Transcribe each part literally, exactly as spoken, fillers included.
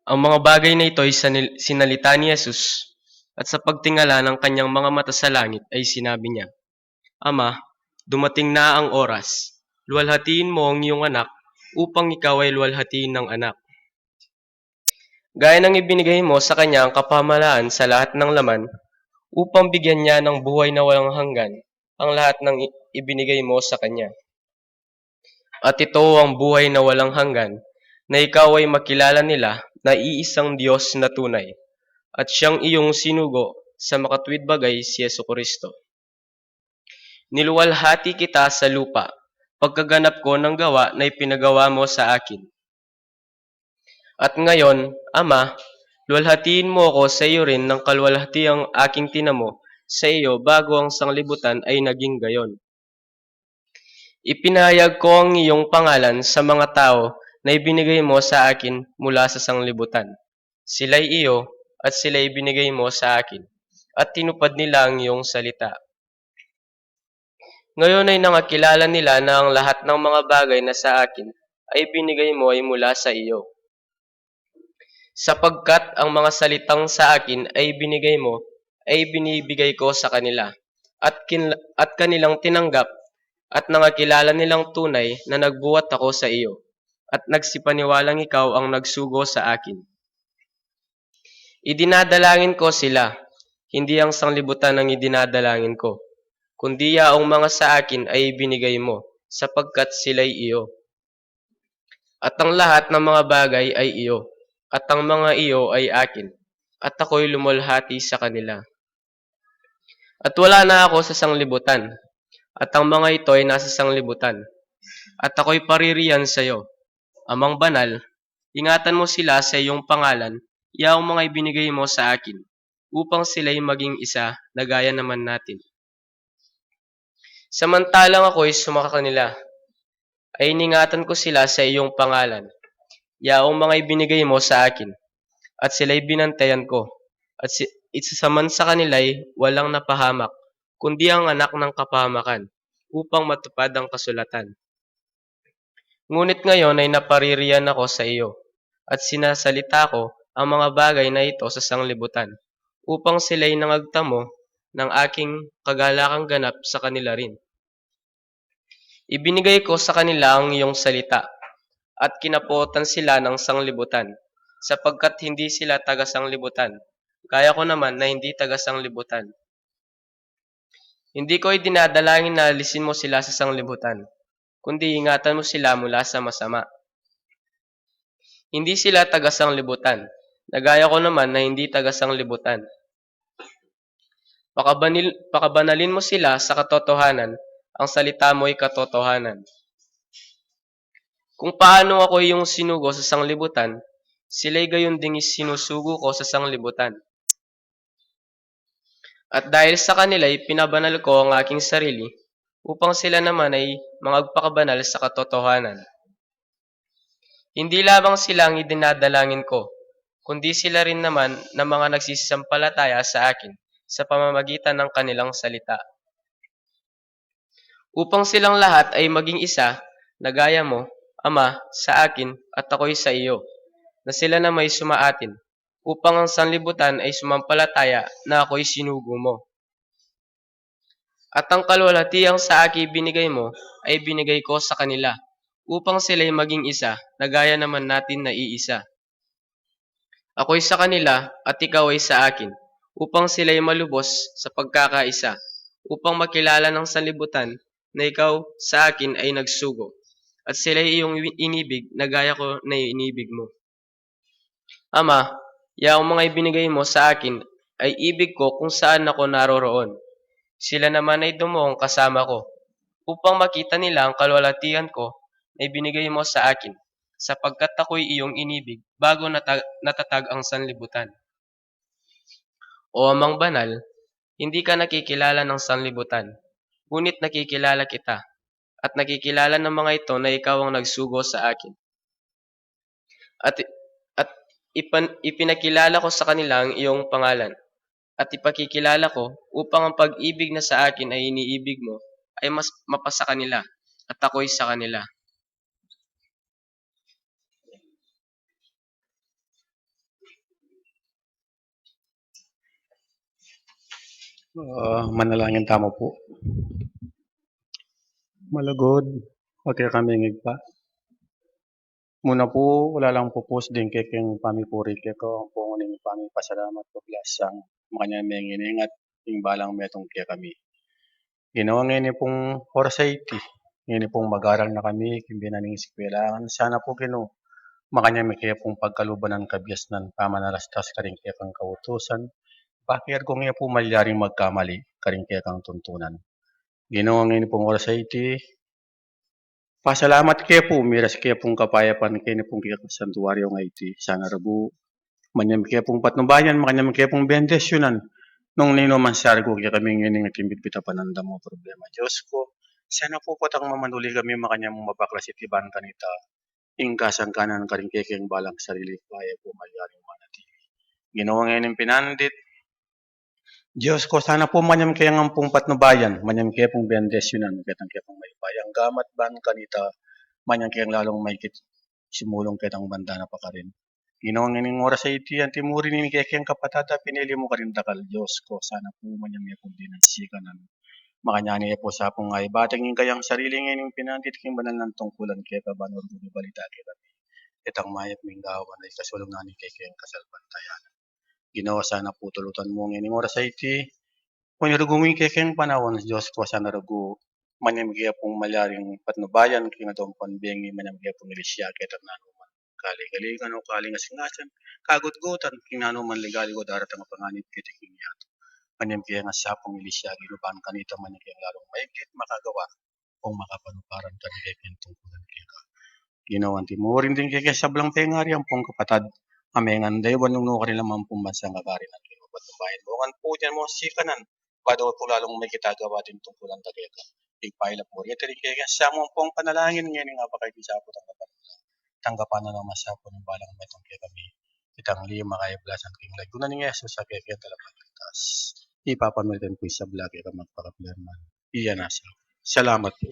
Ang mga bagay na ito ay sanil-, sinalita ni Jesus, at sa pagtingala ng kanyang mga mata sa langit ay sinabi niya, "Ama, dumating na ang oras. Luwalhatiin mo ang iyong anak, upang ikaw ay luwalhatiin ng anak. Gaya ng ibinigay mo sa kanya ang kapamahalaan sa lahat ng laman, upang bigyan niya ng buhay na walang hanggan ang lahat ng i-, ibinigay mo sa kanya. At ito ang buhay na walang hanggan, na ikaw ay makilala nila na iisang Diyos na tunay, at siyang iyong sinugo sa makatuwid bagay, si Jesu Kristo. Niluwalhati kita sa lupa, pagkaganap ko ng gawa na ipinagawa mo sa akin. At ngayon, Ama, luwalhatiin mo ako sa iyo rin ng kaluwalhatiang aking tinamo sa iyo bago ang sanglibutan ay naging gayon. Ipinahayag ko ang iyong pangalan sa mga tao na ibinigay mo sa akin mula sa sanglibutan. Sila'y iyo, at sila'y ibinigay mo sa akin, at tinupad nila ang iyong salita. Ngayon ay nangakilala nila na ang lahat ng mga bagay na sa akin ay binigay mo ay mula sa iyo. Sapagkat ang mga salitang sa akin ay binigay mo, ay binibigay ko sa kanila, at kin-, at kanilang tinanggap, at nangakilala nilang tunay na nagbuhat ako sa iyo, at nagsipaniwalang ikaw ang nagsugo sa akin. Idinadalangin ko sila, hindi ang sanglibutan ang idinadalangin ko, kundi yaong mga sa akin ay ibinigay mo, sapagkat sila'y iyo. At ang lahat ng mga bagay ay iyo, at ang mga iyo ay akin, at ako'y luwalhati sa kanila. At wala na ako sa sanglibutan, at ang mga ito ay nasa sanglibutan. at ako'y paririyan sayo. Amang banal, ingatan mo sila sa iyong pangalan, yaong mga ibinigay mo sa akin, upang sila'y maging isa na gaya naman natin. Samantalang ako'y sumakanila, ay iningatan ko sila sa iyong pangalan, yaong mga ibinigay mo sa akin, at sila'y binantayan ko, at si, isa man sa kanila'y walang napahamak, kundi ang anak ng kapahamakan, upang matupad ang kasulatan. Ngunit ngayon ay napaririyan ako sa iyo, at sinasalita ko ang mga bagay na ito sa sanglibutan, upang sila'y nangagtamo ng aking kagalakang ganap sa kanila rin. Ibinigay ko sa kanila ang iyong salita, at kinapotan sila ng sanglibutan, sapagkat hindi sila taga-sanglibutan, gaya ko naman na hindi taga-sanglibutan. Hindi ko idinadalangin na alisin mo sila sa sanglibutan, kundi ingatan mo sila mula sa masama. Hindi sila taga-sanglibutan, na gaya ko naman na hindi taga-sanglibutan. Pakabanil-, pakabanalin mo sila sa katotohanan, ang salita mo'y katotohanan. Kung paano ako iyong sinugo sa sanglibutan, sila'y gayon ding isinusugo ko sa sanglibutan. At dahil sa kanila, ipinabanal ko ang aking sarili, upang sila naman ay mangagpakabanal sa katotohanan. Hindi lamang sila ang idinadalangin ko, kundi sila rin naman na mga nagsisisampalataya sa akin sa pamamagitan ng kanilang salita. Upang silang lahat ay maging isa, na gaya mo, Ama, sa akin, at ako'y sa iyo, na sila na may sumaatin, upang ang sanlibutan ay sumampalataya na ako'y sinugo mo. At ang kalwalhatiang sa akin ibinigay mo ay binigay ko sa kanila, upang sila'y maging isa, na gaya naman natin na iisa. Ako'y sa kanila at ikaw ay sa akin, upang sila'y malubos sa pagkakaisa, upang makilala ng sanlibutan na ikaw sa akin ay nagsugo, at sila'y iyong inibig na gaya ko na inibig mo. Ama, yaong mga ibinigay mo sa akin ay ibig ko kung saan ako naroroon. Sila naman ay dumuong kasama ko, upang makita nila ang kalwalhatian ko na ibinigay mo sa akin, sapagkat ako'y iyong inibig bago nata-, natatag ang sanlibutan. O Amang Banal, hindi ka nakikilala ng sanlibutan, ngunit nakikilala kita, at nakikilala ng mga ito na ikaw ang nagsugo sa akin. At, at ipan-, ipinakilala ko sa kanila ang iyong pangalan, at ipakikilala ko upang ang pag-ibig na sa akin ay iniibig mo ay mas mapasa kanila, at ako'y sa kanila. Ah, manalangin tamu pu. Malugud, o kekami Ibpa. Muna pu, lalang pupus ding kekeng pamipuri keka, ampo ngan ing pamipasalamat, pablasang makanyan meng iningat ing balang metung kekami. Ginu, ngeni pung oras a iti, ngeni pung mag-aral na kami king bie na ning eskwelaan, sana pu Ginu, makanyan mi ke pung pagkaluban ning kabiasnan, pamanalastas karing kekang kautusan, bakit kung e pu malyaring magkamali karing kekang tuntunan. Ginu, ngeni pung oras a iti, pasalamat ke pu, miras ke pung kapayapan keni pung kekang santuario a iti, sana ragul, makanyan ke pung patnubayan, makanyan ke pung bendisyunan, nung ninu man sa ragul kekami ngeni ating bitbit a panandam o problema, Dios ku, sana pu potang mamanuli kami, makanyan mung mabaklas iti ban kanita ing kasangkanan karing kekeng balang sarili, kaya pu malyaring manatili. Ginu, ngeni ning pinandit, Dios ku, sana pu makanyan ke ngan pung patnubayan, makanyan ke pung bendisyunan, ketang kekang mayupayang gamat ban kanita, makanyan ke lalung maikit sumulung ketang banda na pakarin. Ginu, ngeni ning oras a iti, anti mu rin ing kekeng kapatad a pinili mu karing dakal, Dios ku, sana pu makanyan me pung dinansikan, makanyan ne pu sa pung aibatang ing kayang sarili ngeni ning pinandit king banal nang tungkulan keka, ban ragul ibalita kekami ketang mayap ming gawan a ikasulung na ning kekeng kasalpantayanan. Ginu, sana pu tulutan mu ngeni ning oras a iti, o ing ragul ing kekeng panaun, Dios ku, sana ragul, makanyan ke pung malyaring patnubayan king aduang pambengi, makanyan ke pung ilisya ketang nanu man kaligalingan o kalingas-ngasan, kagutgutan, king nanu man ligaligu o daratang a panganib keti king yatu. Makanyan ke ngan sa pung ilisya, Ginu, ban kanita makanyan ke lalung maigit makagawa ampong makapanukaran kami kekeng tungkulan keka. Ginu, anti mu rin ding kekeng sablang pengari ampong kapatad a mengan dayuan nung nu kanila mampung bansang kabari nang Ginu. Patubayan mu ngan pu dyan mu sikanan, ba da pu lalung mekitagawa ding tungkulan da keka. Ipaila pu reta ding kekeng sasamu ampong panalangin ngeni, apakay di sa pu tanggapan na, tanggapan na naman sa pu nang balang metung kekami. Itang lima kaya balasan king lagyu na ning Jesus a kekeng Talapagligtas. Ipapamilatan ku ing sabla keka magpakapirman. Iya na sa. Salamat pu.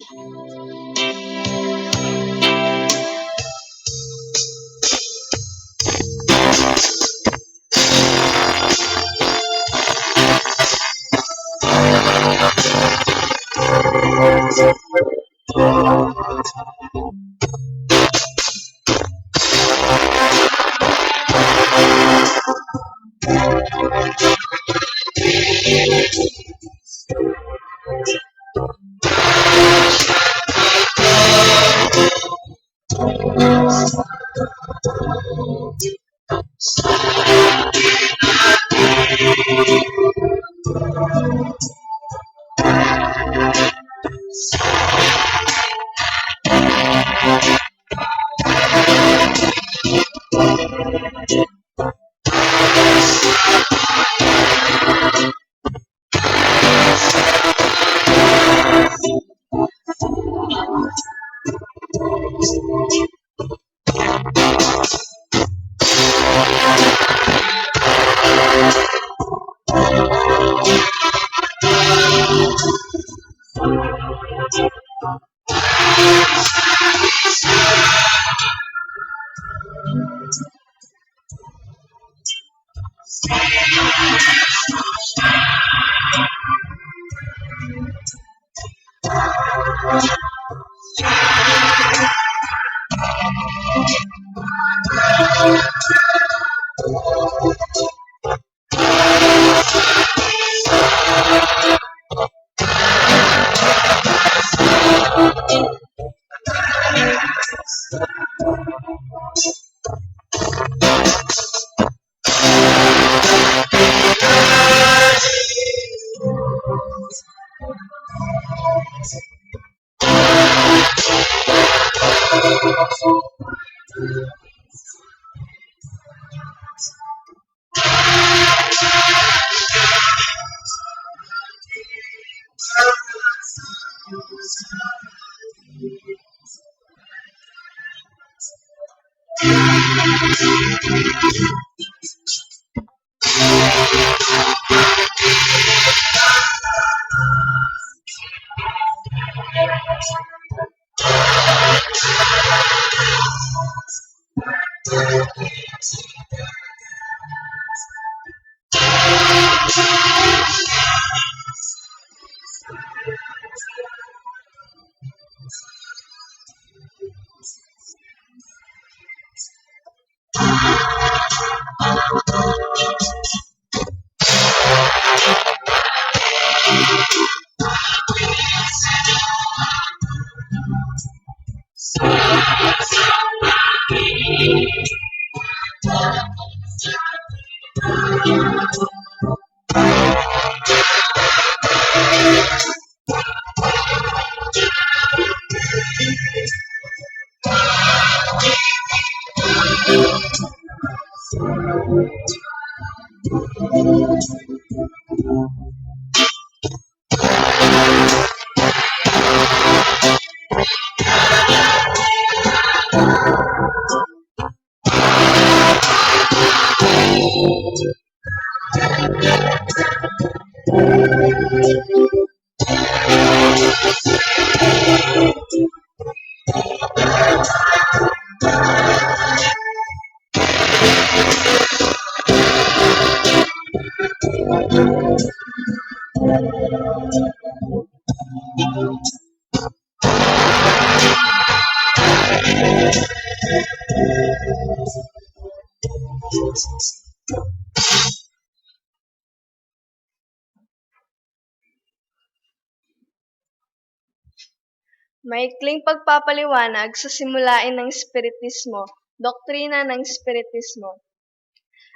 Maikling pagpapaliwanag sa simulain ng Espiritismo, doktrina ng Espiritismo.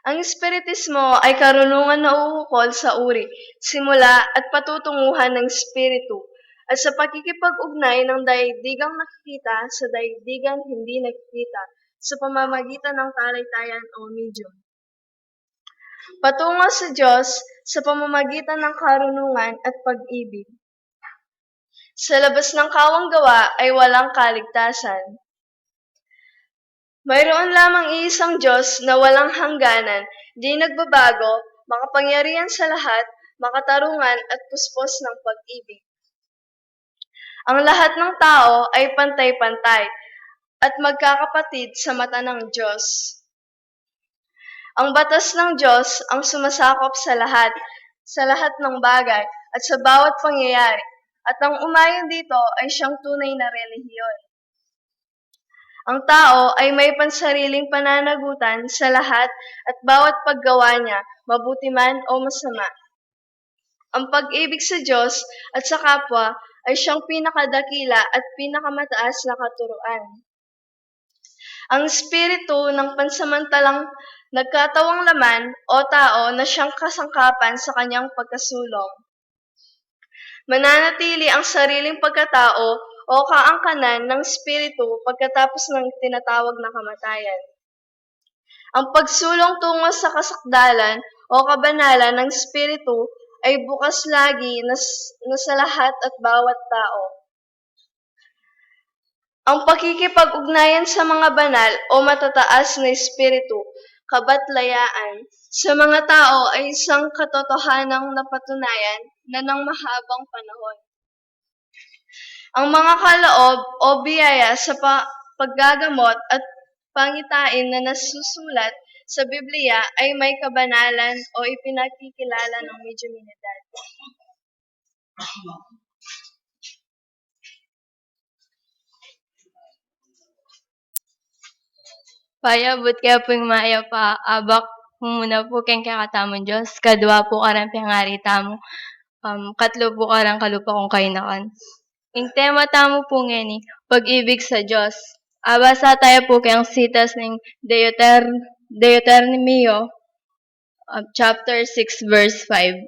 Ang Espiritismo ay karunungan na uukol sa uri, simula at patutunguhan ng Espiritu at sa pakikipag-ugnay ng daigdigang nakikita sa daigdigang hindi nakikita sa pamamagitan ng talay-tayan o medium. Patungo sa Diyos sa pamamagitan ng karunungan at pag-ibig. Sa labas ng kawang gawa ay walang kaligtasan. Mayroon lamang iisang Diyos na walang hangganan, di nagbabago, makapangyarihan sa lahat, makatarungan at puspos ng pag-ibig. Ang lahat ng tao ay pantay-pantay at magkakapatid sa mata ng Diyos. Ang batas ng Diyos ang sumasakop sa lahat, sa lahat ng bagay at sa bawat pangyayari, at ang umayon dito ay siyang tunay na relihiyon. Ang tao ay may pansariling pananagutan sa lahat at bawat paggawa niya, mabuti man o masama. Ang pag-ibig sa Diyos at sa kapwa ay siyang pinakadakila at pinakamataas na katuruan. Ang espiritu ng pansamantalang nagkatawang laman o tao na siyang kasangkapan sa kanyang pagkasulong. Mananatili ang sariling pagkatao o kaangkanan ng espiritu pagkatapos ng tinatawag na kamatayan. Ang pagsulong tungo sa kasakdalan o kabanalan ng espiritu ay bukas lagi na s-, na sa lahat at bawat tao. Ang pakikipag-ugnayan sa mga banal o matataas na espiritu, kabatlayaan, sa mga tao ay isang katotohanang napatunayan na ng mahabang panahon. Ang mga kaloob o biyaya sa pa-, paggagamot at pangitain na nasusulat sa Biblia ay may kabanalan o ipinakikilala ng mediuminidad. Payabut kaya pu ing mayap a abak muna pu keng kekatamung Dios, kadua pu kareng pengari tamu, um, katlu pu kareng kalupa kung kainakan. Ing tema tamu pu ngeni, pag-ibig sa Dios. Abasa tayu pu keng sitas ning Deuter-, Deuteronomio, uh, chapter six, verse five.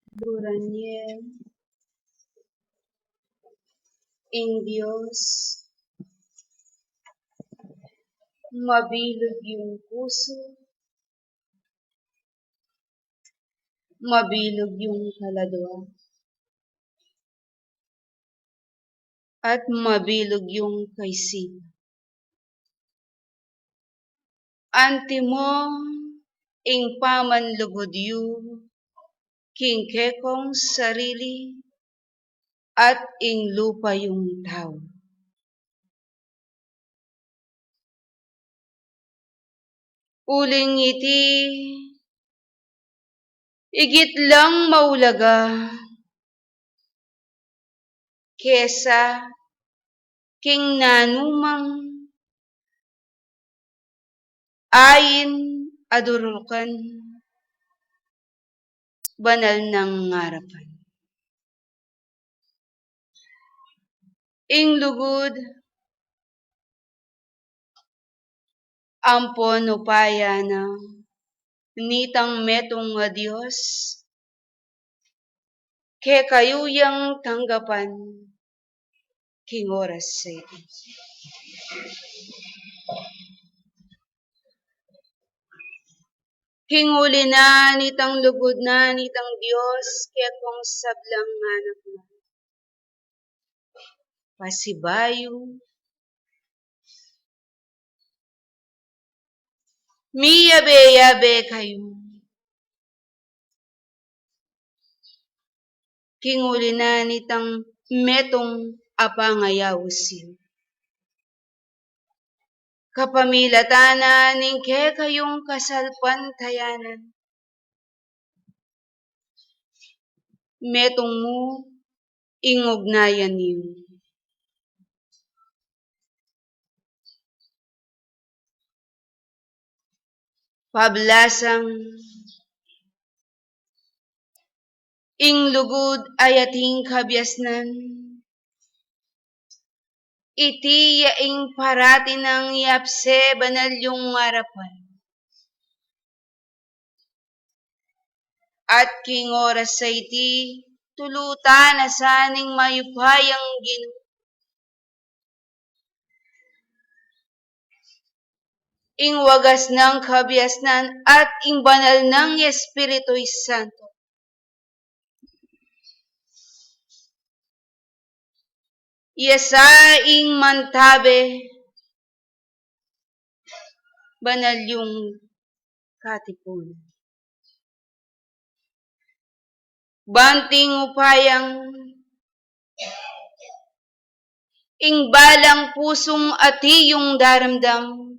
Luguran ye ing Dios, mabilug yung pusu, mabilug yung kaladwa, at mabilug yung kaisipan. Antimo ing pamanlugud yu king kekong sarili at ing lupa yung tau. Uling iti, igit lang maulaga kesa king nanumang ain a durulkan banal nang arapan. Ing lugud, ampon upaya na nitang metung a Dios, kekayu yang tanggapan king oras a iti. King uli na nitang lugud na nitang Dios kekong sablang anak na, pasibayu, miyabe-yabe kayu. King uli na nitang metung a pangayaus yu, kapamilatan na ning kekayung kasalpantayanan, metung mu ing ugnayan yu. Pablasang ing lugud a ating kabiasnan, iti ya ing parati nang yapse banal yung arapan. At king oras a iti, tulutan na sa ning mayupayang Ginu, ing wagas nang kabiasnan at ing banal nang Espiritu Santo. Ya sa ing mantabe banal yung katipunan. Banting upayang ing balang pusung ati yung daramdam,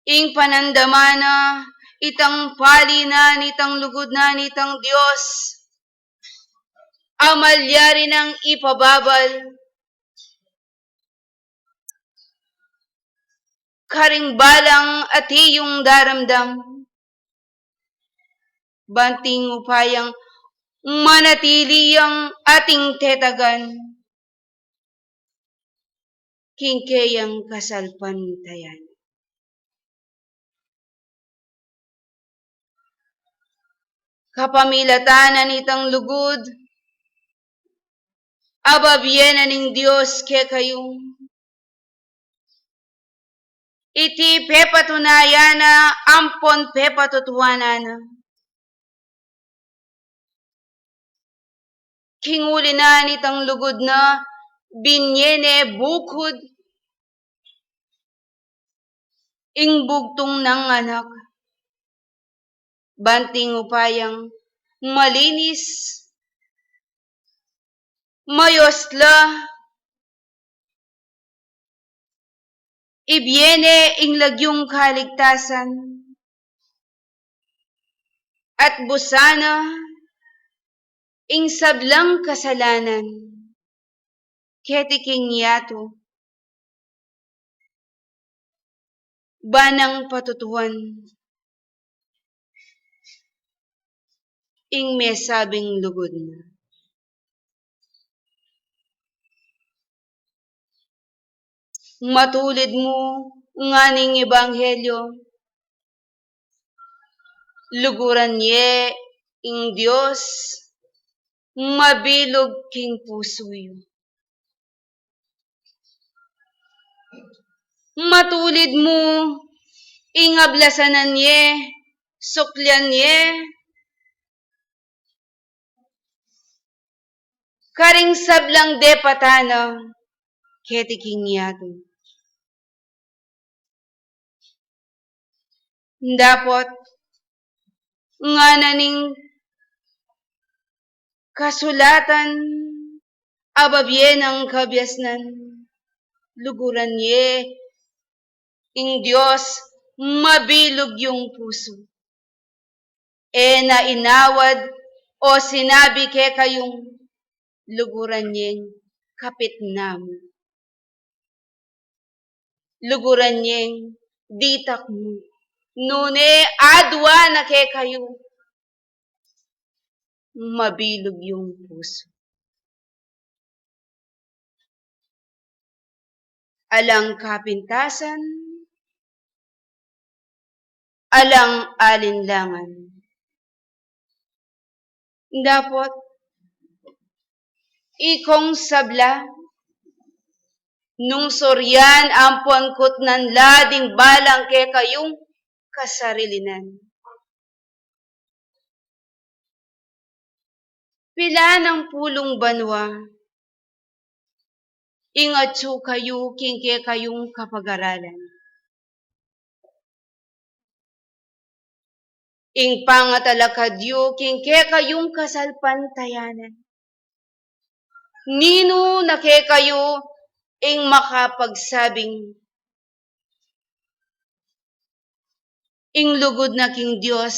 ing panandaman na itang pali na nitang lugud na nitang Dios, a malyari nang ipababal karing balang ati yung daramdam, banting upayang manatili yang ating tetagan king keyang kasalpantayanan. Kapamilatan na nitang lugud a babie na ning Dios kekayu, iti pepatunayan na ampon pepatutuanan na king uli na nitang lugud na binie ne bukud ing bugtung nang anak, banting upayang malinis, mayos la, ibie ne ing lagyung kaligtasan at busan na ing sablang kasalanan keti king yatu, ba nang patutuan ing mesabing lugud na. Matulid mu ngan ing ebanghelyo, luguran ye Ing Dios mabilug king pusu yu. Matulid mu ing ablasanan ye, suklian ye, karing sablang depatan na keti king yatu. Dapot ngana ning kasulatan, a babie nang kabiasnan, luguran ye ing Dios mabilug yung pusu. E na inawad o sinabi kekayung luguran yeng kapitnan mu, luguran yeng ditak mu, nune adwan na kekayu mabilug yung pusu. Alang kapintasan, alang alinlangan. Dapot ikong sabla, nung surian ampon kutnan la ding balang kekayung kasarilinan. Pilan nang pulung banua ing atsu kayu king kekayung kapagaralan? Ing pangatalakad yu king kekayung kasalpantayanan, ninu na kekayu ing makapagsabing ing lugud na king Dios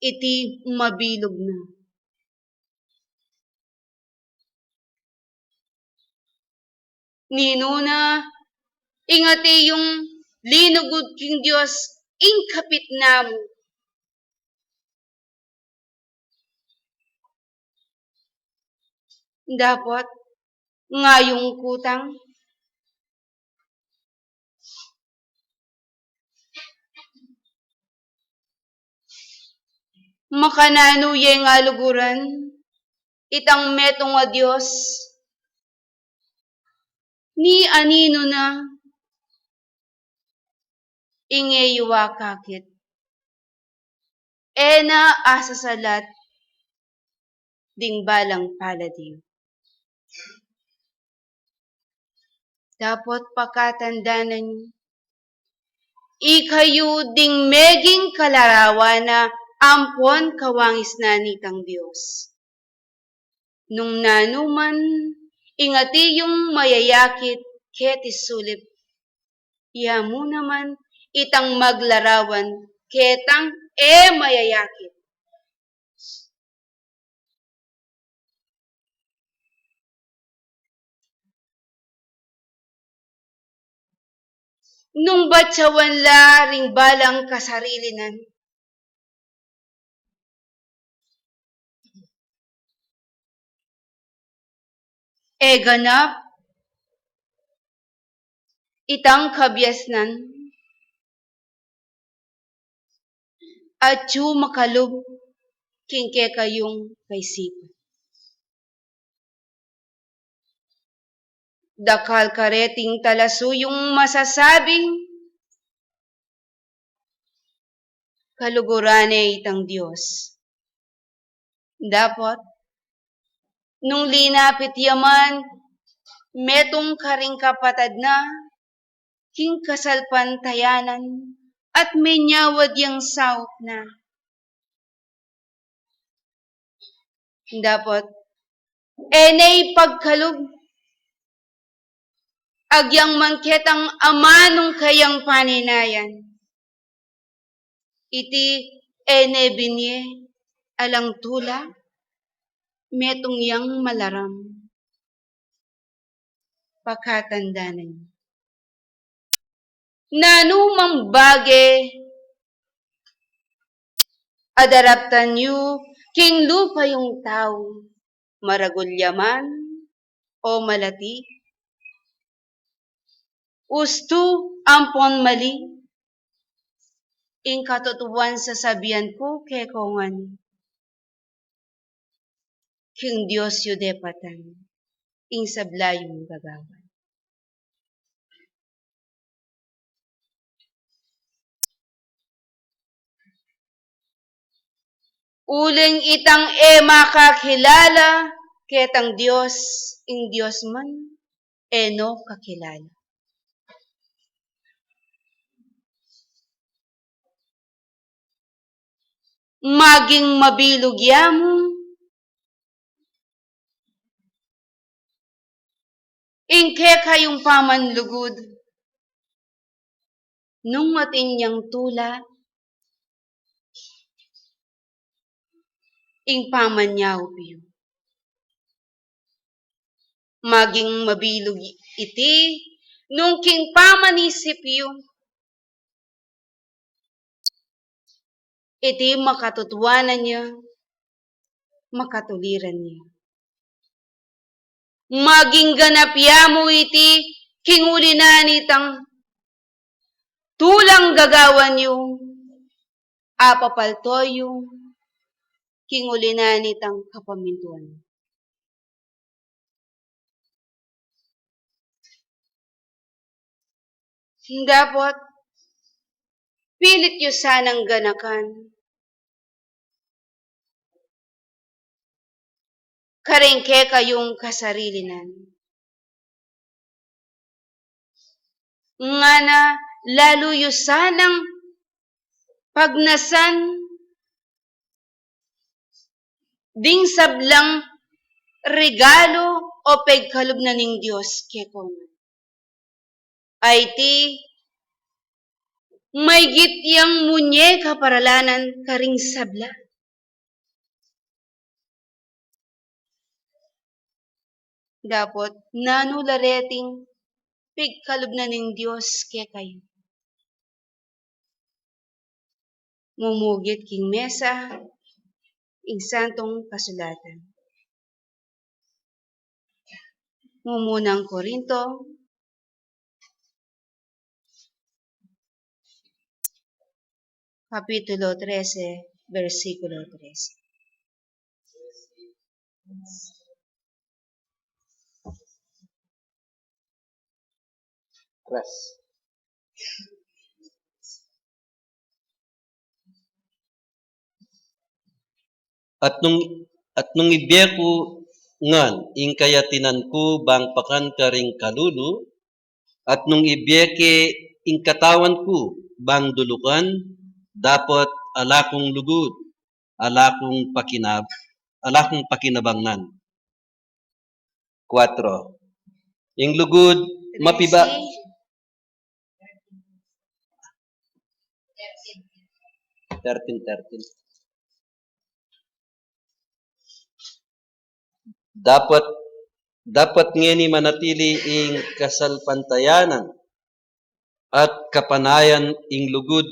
iti mabilug na? Ninu na ing ati yung linugud king Dios ing kapitnan mu? Dapot ngayung kutang, makananu ye nga luguran itang metung a Dios? Ni aninu na ing e yu akakit, e na asasalat ding balang palad yu. Dapot pakatandanan yu, ikayu ding meging kalarawan na ampon kawangisnan nitang Dios. Nung nanu man ing ati yung mayayakit keti sulip, ya mu naman itang maglarawan ketang e mayayakit. Nung batyawan la ring balang kasarilinan, e ganap itang kabiasnan, atyu makalub king kekayung kaisipan. Dakal kareting talasuyung masasabing kaluguran ne itang Dios. Dapot nung linapit ya man metung karing kapatad na king kasalpantayanan at menyawad yang saup na, dapot e ne ipagkalub agyang man ketang amanung kayang paninayan. Iti e ne binie alang tula, metung yang malaram. Pakatandanan yu, nanu mang bage a daraptan yu king lupa yung tau, maragul ya man o malati, ustu ampon mali, ing katutuan sasabian ku keko ngan, king Dios yu depatan ing sabla yung gagawan. Uling itang e makakilala ketang Dios, ing Dios man e no kakilala. Maging mabilug ya mu ing kekayung pamanlugud, nung atin yang tula ing pamanyaup yu. Maging mabilug iti nung king pamanisip yu, iti makatutuanan ya, makatuliran ya. Maging ganap ya mu iti king uli na nitang tulang gagawan yu, apapalto yu king uli na nitang kapamintuan. Dapot pilit yu sanang ganakan karing kekayung kasarilinan. Ngana lalu yu sanang pagnasan ding sablang regalu o pegkalub na ning Dios kekong. Ay ti, maygit yang munye kaparalanan karing sabla. Dapot nanu la reting pigkalub na ning Dios kekayu? Mumugit king mesa ing Santong Kasulatan. Mumunang Korinto, Kapitulo trese, bersikulo trese. Tres. At nung, at nung ibie ku ngan ing kayatinan ku bang pakan karing kalulu, at nung ibie ke ing katawan ku bang dulukan, dapot ala kung lugud, ala kung pakinab-, ala kung pakinabang nan. Kuatro. Ing lugud, mapiba-, thirteen, thirteen. Dapat, dapat ngeni manatili ing kasalpantayanan at kapanayan ing lugud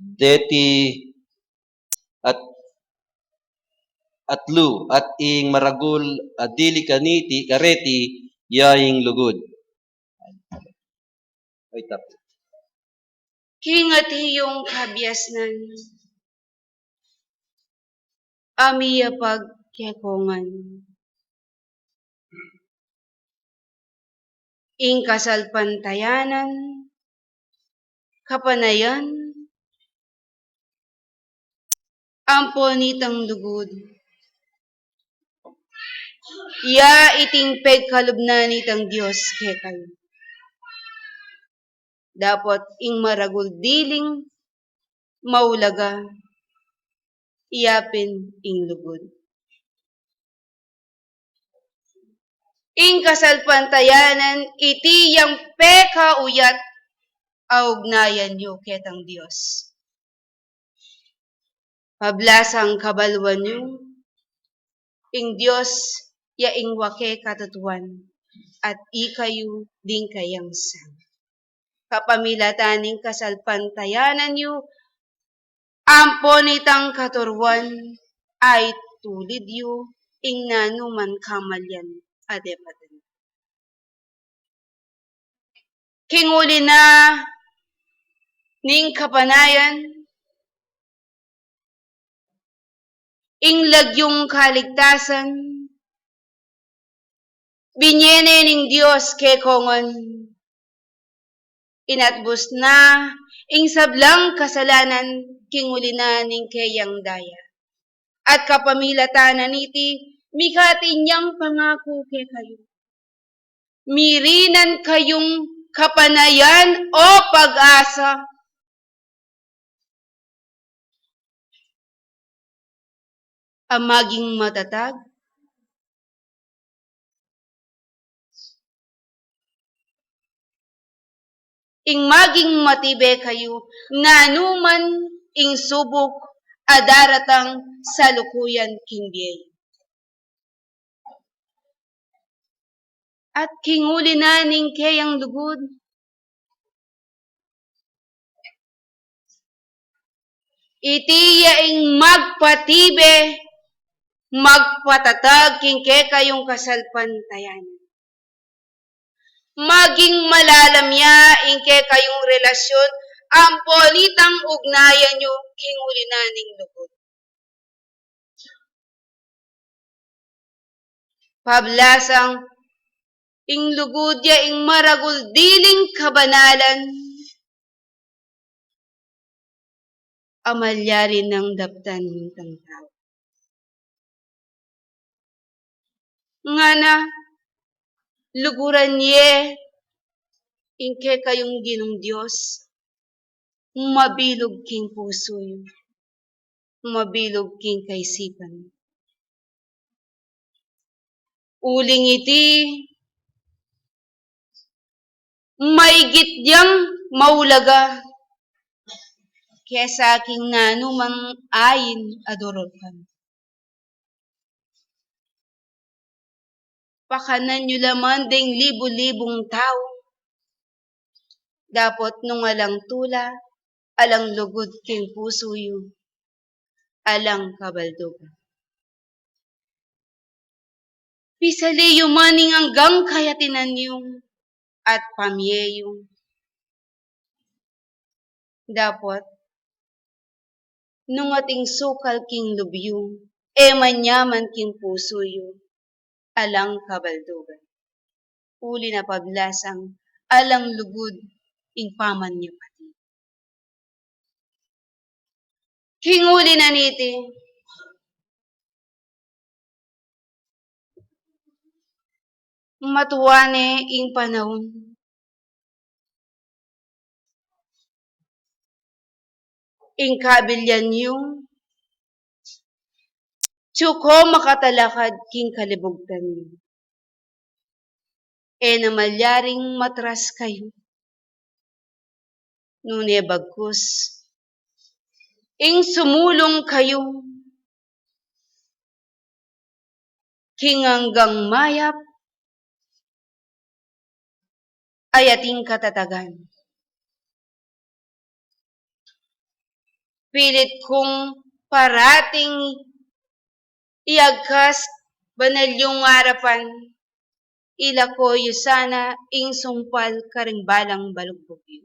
deti at, at lu, at ing maragul a dili kaniti, kareti, ya ing lugud. Ay, tap. King atin yung kabiasnan a miyapagkekongan. Ing kasalpantayanan, kapanayan, ampo nitang lugud. Ya iting pegkalub na nitang Dios kekayu. Dapot ing maragul diling maulaga, iya pin ing lugud. Ing kasalpantayanan iti yang pekauyat a ugnayan yu ketang Dios. Pablasang kabaluan yu, ing Dios ya ing wake katutuan, at ikayu ding kayang sang. Kapamilatan ning kasalpantayanan yu, ampo nitang katuruan, ay tulid yu ing nanuman kamalian a depatan. King uli na ning kapanayan, Ing lagyung kaligtasan, binie ne ning Dios kekongan. Inatbus na ing sablang kasalanan king uli na ning keyang daya. At kapamilatan na niti, mikati niyang pangaku kekayu. Mirinan kayung kapanayan o pag-asa. A maging matatag. Ing maging matibe kayu, nanuman ing subuk a daratang salukuyan king bie. At king uli na ning keyang lugud, iti ya ing magpatibe, magpatatag king kekayung kasalpantayanan. Maging malalam ya ing kekayung relasyon, ampon itang ugnayan yu king uli na ning lugud. Pablasang ing lugud ya ing maragul diling kabanalan a malyari nang daptan ning tau. Ngana, luguran ye ing kekayung Ginung Dios, mabilug king pusu yu, mabilug king kaisipan. Uling iti, maigit yang maulaga kesa king nanumang ain a durukan. Pakanan yu la man ding libu-libung tau. Dapot nung alang tula, alang lugud king pusu yu, alang kabaldugan. Pisali yu man ing anggang kayatinan yu at pamie yu. Dapot, nung ating sukal king lub yu, e manyaman king pusu yu, alang kabaldugan. Uli na pablasang, alang lugud ing pamanyapat yu. King uli na niti, matua ne ing panaun. Ing kabilyan yu, tsuko makatalakad king kalibugtan yu. E na malyaring matras kayu. Nune bagkus, ing sumulung kayu king anggang mayap a ating katatagan. Pilit kung parating iagkas banal yung arapan, ilako yu sana ing sumpal karing balang balugbug yu.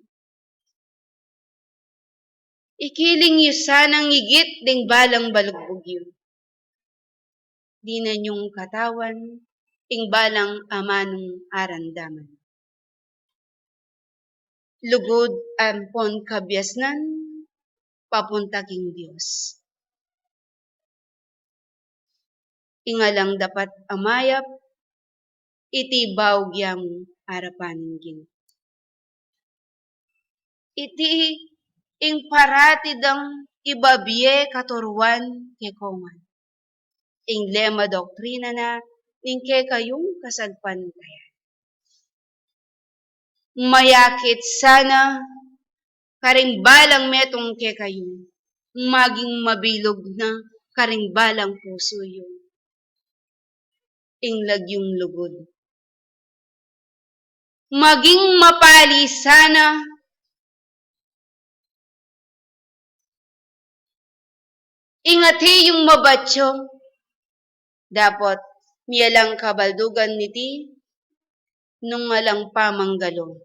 Ikiling yu sanang igit ding balang balugbug yu. Dinan yung katawan ing balang amanung aramdaman. Lugud ampon kabiasnan papunta king Dios. Ing alang dapat a mayap, iti baug yang arapan ning Ginu. Iti ing parati dang ibabie katuruan kekongan. Ing lema doktrina na ning kekayung kasalpantayanan. Mayakit sana karing balang metung kekayu, maging mabilug na karing balang pusu yu ing lagyung lugud. Maging mapali sana ing ati yung mabatyo, dapot miyalang kabaldugan niti nung alang pamanggalu,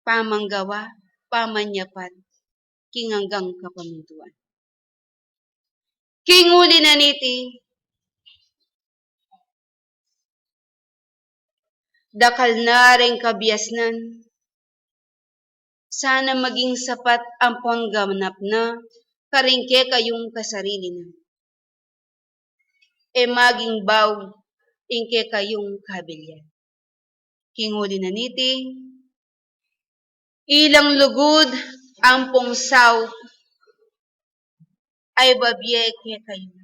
pamanggawa, pamanyapat king anggang kapamintuan. King uli na niti, dakal na ring kabiasnan, sana maging sapat ampon ganap na karing kekayung kasarili na. E maging baug ing kekayung kabilian. King uli na niti, ilang lugud ampong saup a ibabie kekayu.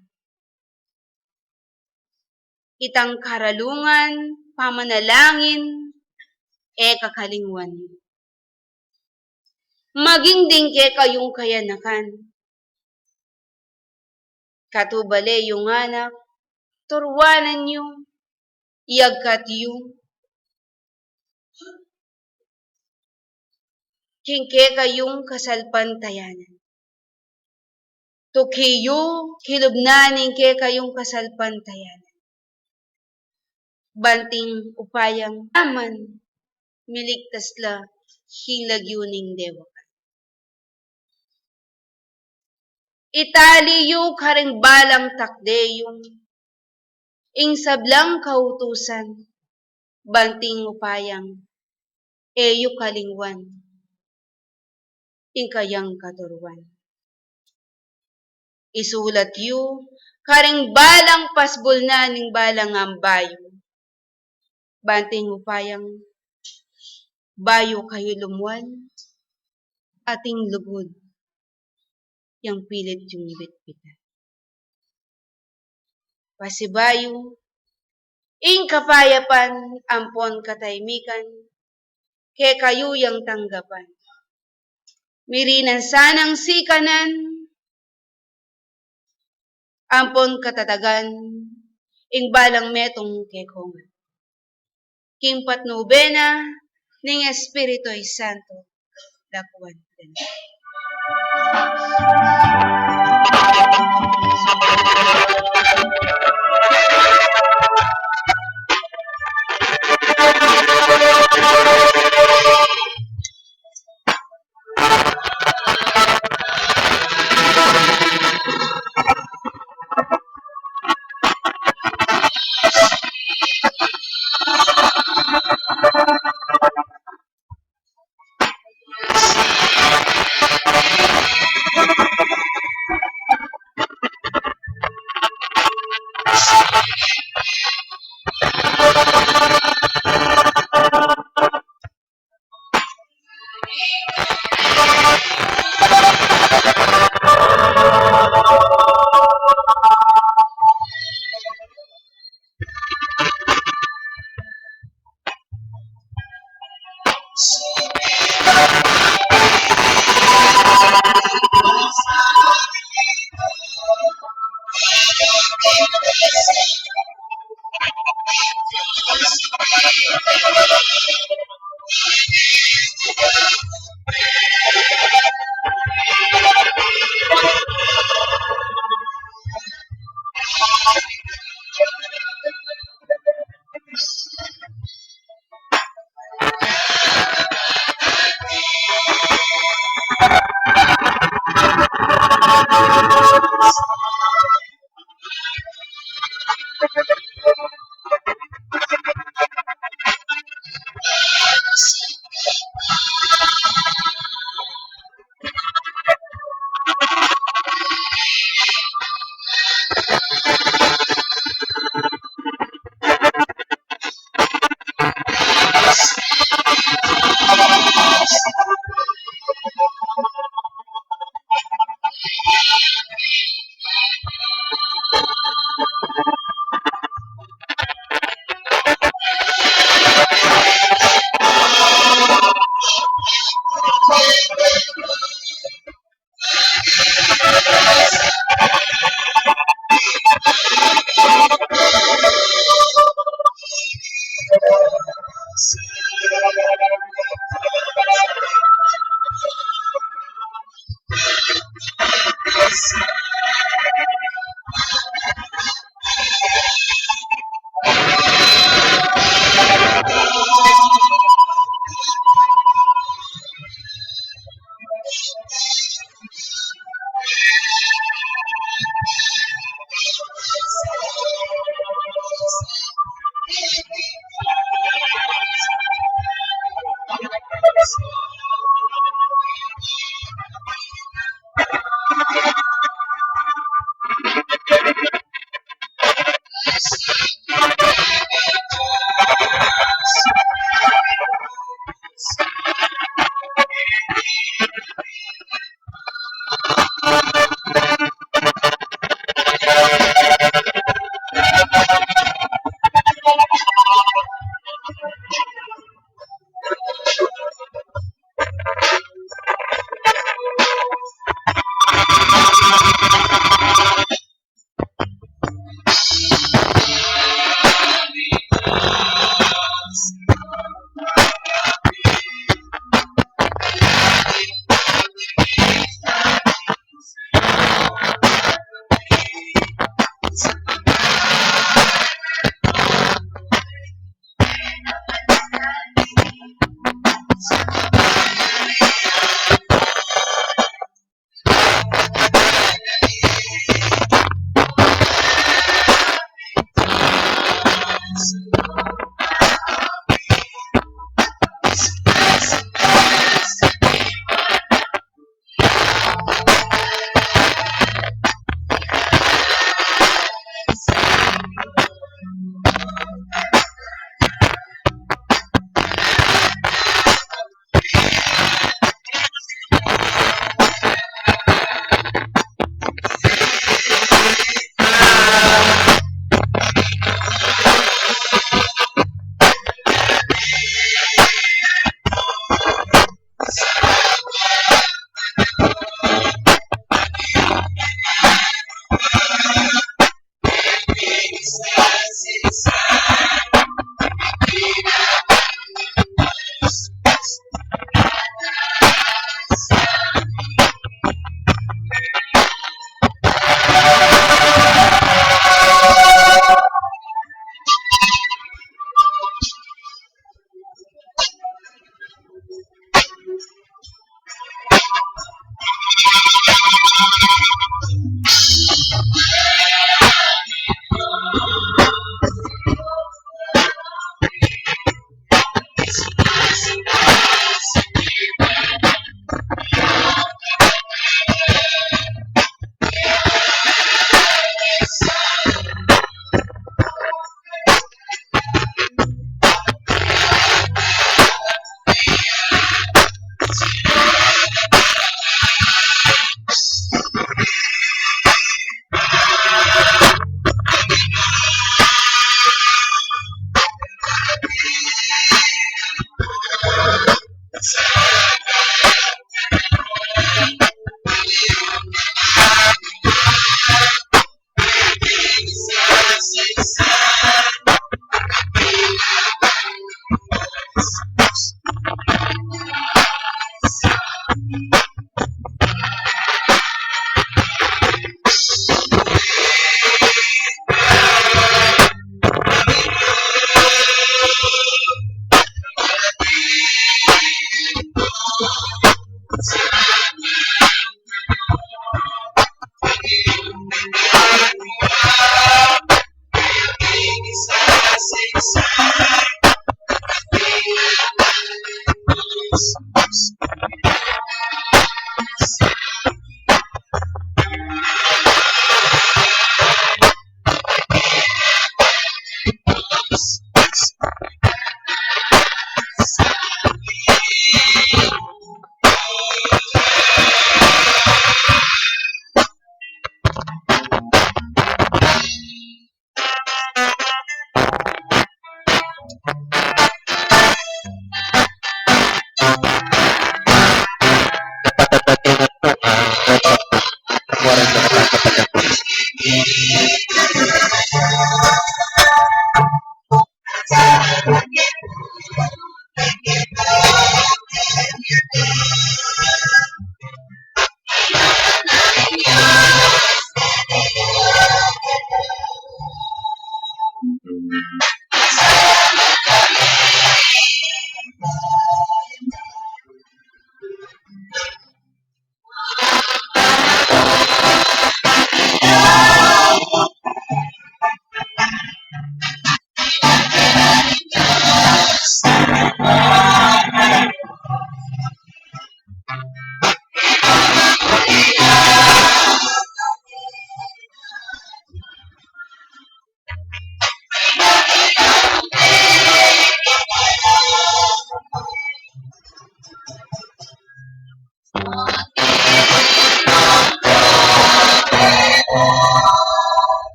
Itang karalungan, pamanalangin, e kakalingwan. Maging ding kekayung kayanakan, katubale yung anak, turuanan yu, iyagkat yu king kekayung kasalpantayanan. Tuki yu, kilubnan ing kekayung kasalpantayanan, banting upayang aman miligtas la king lagyu ning dewakan. Itali yu karing balang takde yu ing sablang kautusan, banting upayang e yu kalingwan ing kayang katuruan. Isulat yu karing balang pasbul na ning balang ambayu, banting upayang bayu kayu lumuan, ating lugud yang pilit yung bitbitan. Pasibayu, ing kapayapan ampon katahimikan kekayu yang tanggapan. Mirinan sanang sikanan ampon katatagan ing balang metung kekongan. King patnube na ning Espiritu Santo, lakuan.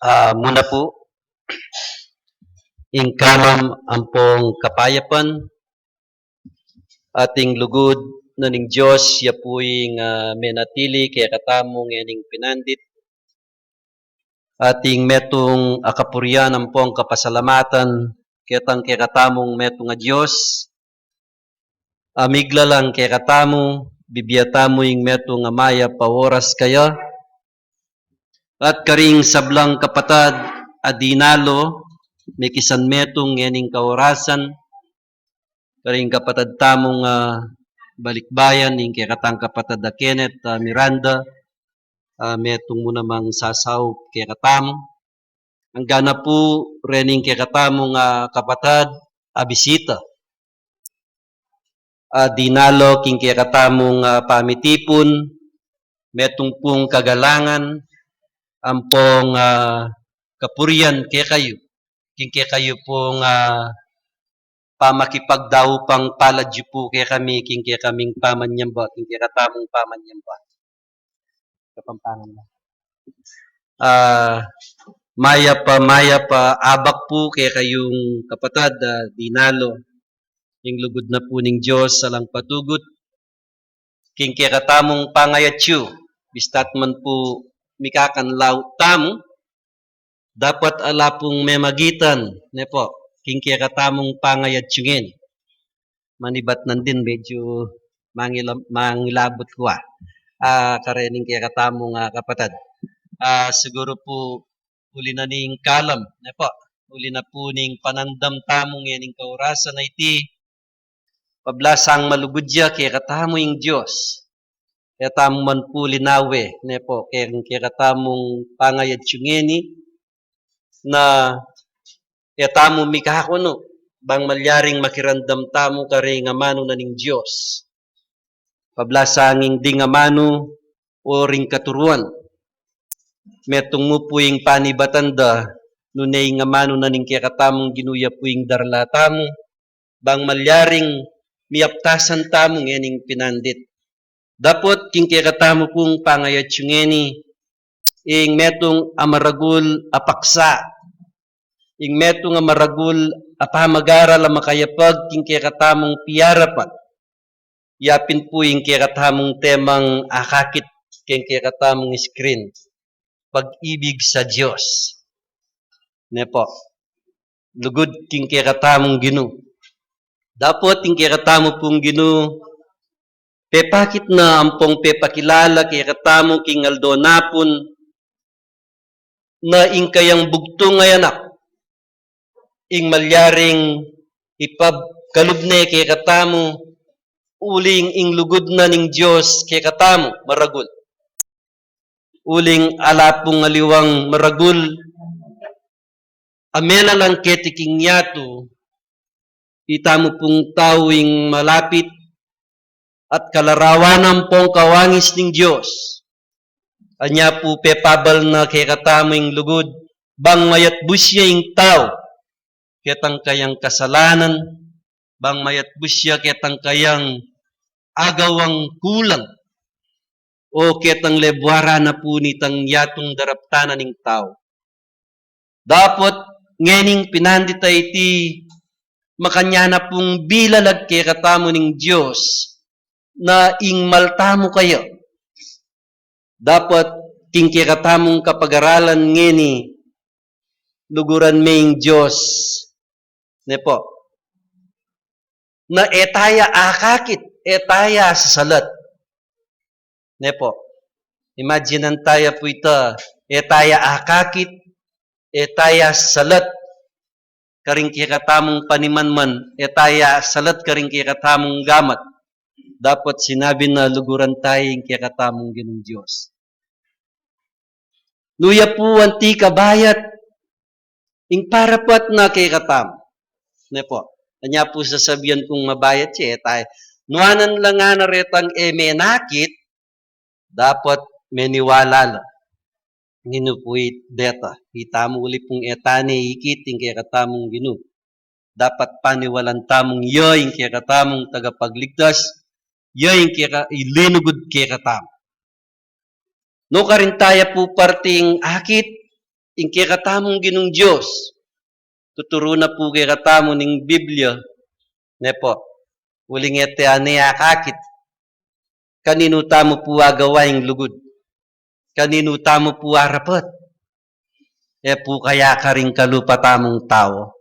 Ah, muna pu, ing kalam ampong kapayapan, ating lugud na ning Dios, ya pu ing, ah, menatili kekatamu ngening pinandit, ating metung a kapurian ampong kapasalamatan, ketang kekatamung metung a Dios, a miglalang kekatamu, bibie tamu ing metung a mayap a oras kaya, at karing sablang kapatad a dinalo, mekisan metung ngening kaorasan, karing kapatad tamung, ah, balikbayan, ing kekatang kapatad a Kenneth, ah, Miranda, ah, metung mu namang sasaup kekatamu. Anggana pu rening kekatamung, ah, kapatad a bisita, ah, dinalo king kekatamung, ah, pamitipun, metung pung kagalangan ampong, ah, kapurian kekayu, king kekayu pung, ah, pamakipagdaupang palad yu pu kekami, king kekaming pamanyamba, king kekatamung pamanyamba. Kapampangan na. Ah, mayap a, mayap a abak pu kekayung kapatad a dinalo. Ing lugud na pu ning Dios alang patugut king kekatamung pangayatsu, bista't man pu mikakanlaw tamu, dapat ala pung memagitan, ne pu, king kekatamung pangayatsu ngeni. Manibat nandin, medyu mangila-, mangilabut ku, ah, karening kekatamung, ah, kapatad. Ah, siguru pu, uli na ning kalam, ne pu, uli na pu ning panandam tamu ngening kaorasan a iti, pablasang malugud ya kekatamu ing Dios. E tamu man pu linawe, ne pu, keng kekatamung pangayatsu ngeni, na e tamu mikakunu, bang malyaring makiramdam tamu karing amanu na ning Dios. Pablasang ing ding amanu o ring katuruan. Metung mu pu ing panibatan da, nune ing amanu na ning kekatamung Ginu ya pu ing darla tamu, bang malyaring miaptasan tamu ngening pinandit. Dapot king kekatamu pung pangayatsu ngeni, ing metung a maragul a paksa, ing metung a maragul a pamag-aral a makayapag king kekatamung piyarapan. Yapin pu ing kekatamung temang akakit king kekatamung screen, Pag-ibig sa Diyos. Ne pu, lugud king kekatamung Ginu. Dapot ing kekatamu pung Ginu, pepakit na ampong pepakilala kekatamu king aldo na pun, na ing kayang bugtung a anak, ing malyaring ipabkalub ne kekatamu, uling ing lugud na ning Dios kekatamu maragul. Uling ala pung aliwang maragul a melalang keti king yatu, itamu pung tau ing malapit at kalarawan ampong kawangis ning Dios. Anya pu pepabal na kekatamu ing lugud, bang mayatbus ya ing tau ketang kayang kasalanan, bang mayatbus ya ketang kayang agawang kulang, o ketang lebuaran na pu nitang yatung daraptan na ning tau. Dapot ngening pinandit a iti, makanyan na pung bilalag kekatamu ning Dios na ing mal tamu kaya. Dapot king kekatamung kapagaralan ngeni, luguran me ing Dios, ne pu, na e taya akakit, e taya sasalat. Ne pu. Imaginan taya pu ita, e taya akakit, e taya salat karing kekatamung panimanman, e taya salat karing kekatamung gamat. Dapot sinabi na luguran taya ing kekatamung Ginung Dios. Nu ya pu anti kabayat ing parapat na kekatamu. Ne pu. Anya pu sasabian kung mabayat ya, e taya. Nuanan la ngana retang e menakit, dapot meniwala la. Nginu pu it deta. Itamu uli pung e tane ikit ing kekatamung Ginu. Dapat paniwalan tamung ya ing kekatamung tagapagligtas, ya ing keka-, ilinugud kekatamu. Nu karin taya pu parting akit ing kekatamung Ginung Dios. Tuturu na pu kekatamu ning Biblia, ne pu. Uling e taya ne akakit. Kaninu tamu pu agawa ing lugud? Kaninu tamu pu arapat? E pu kaya karing kalupa tamung tau?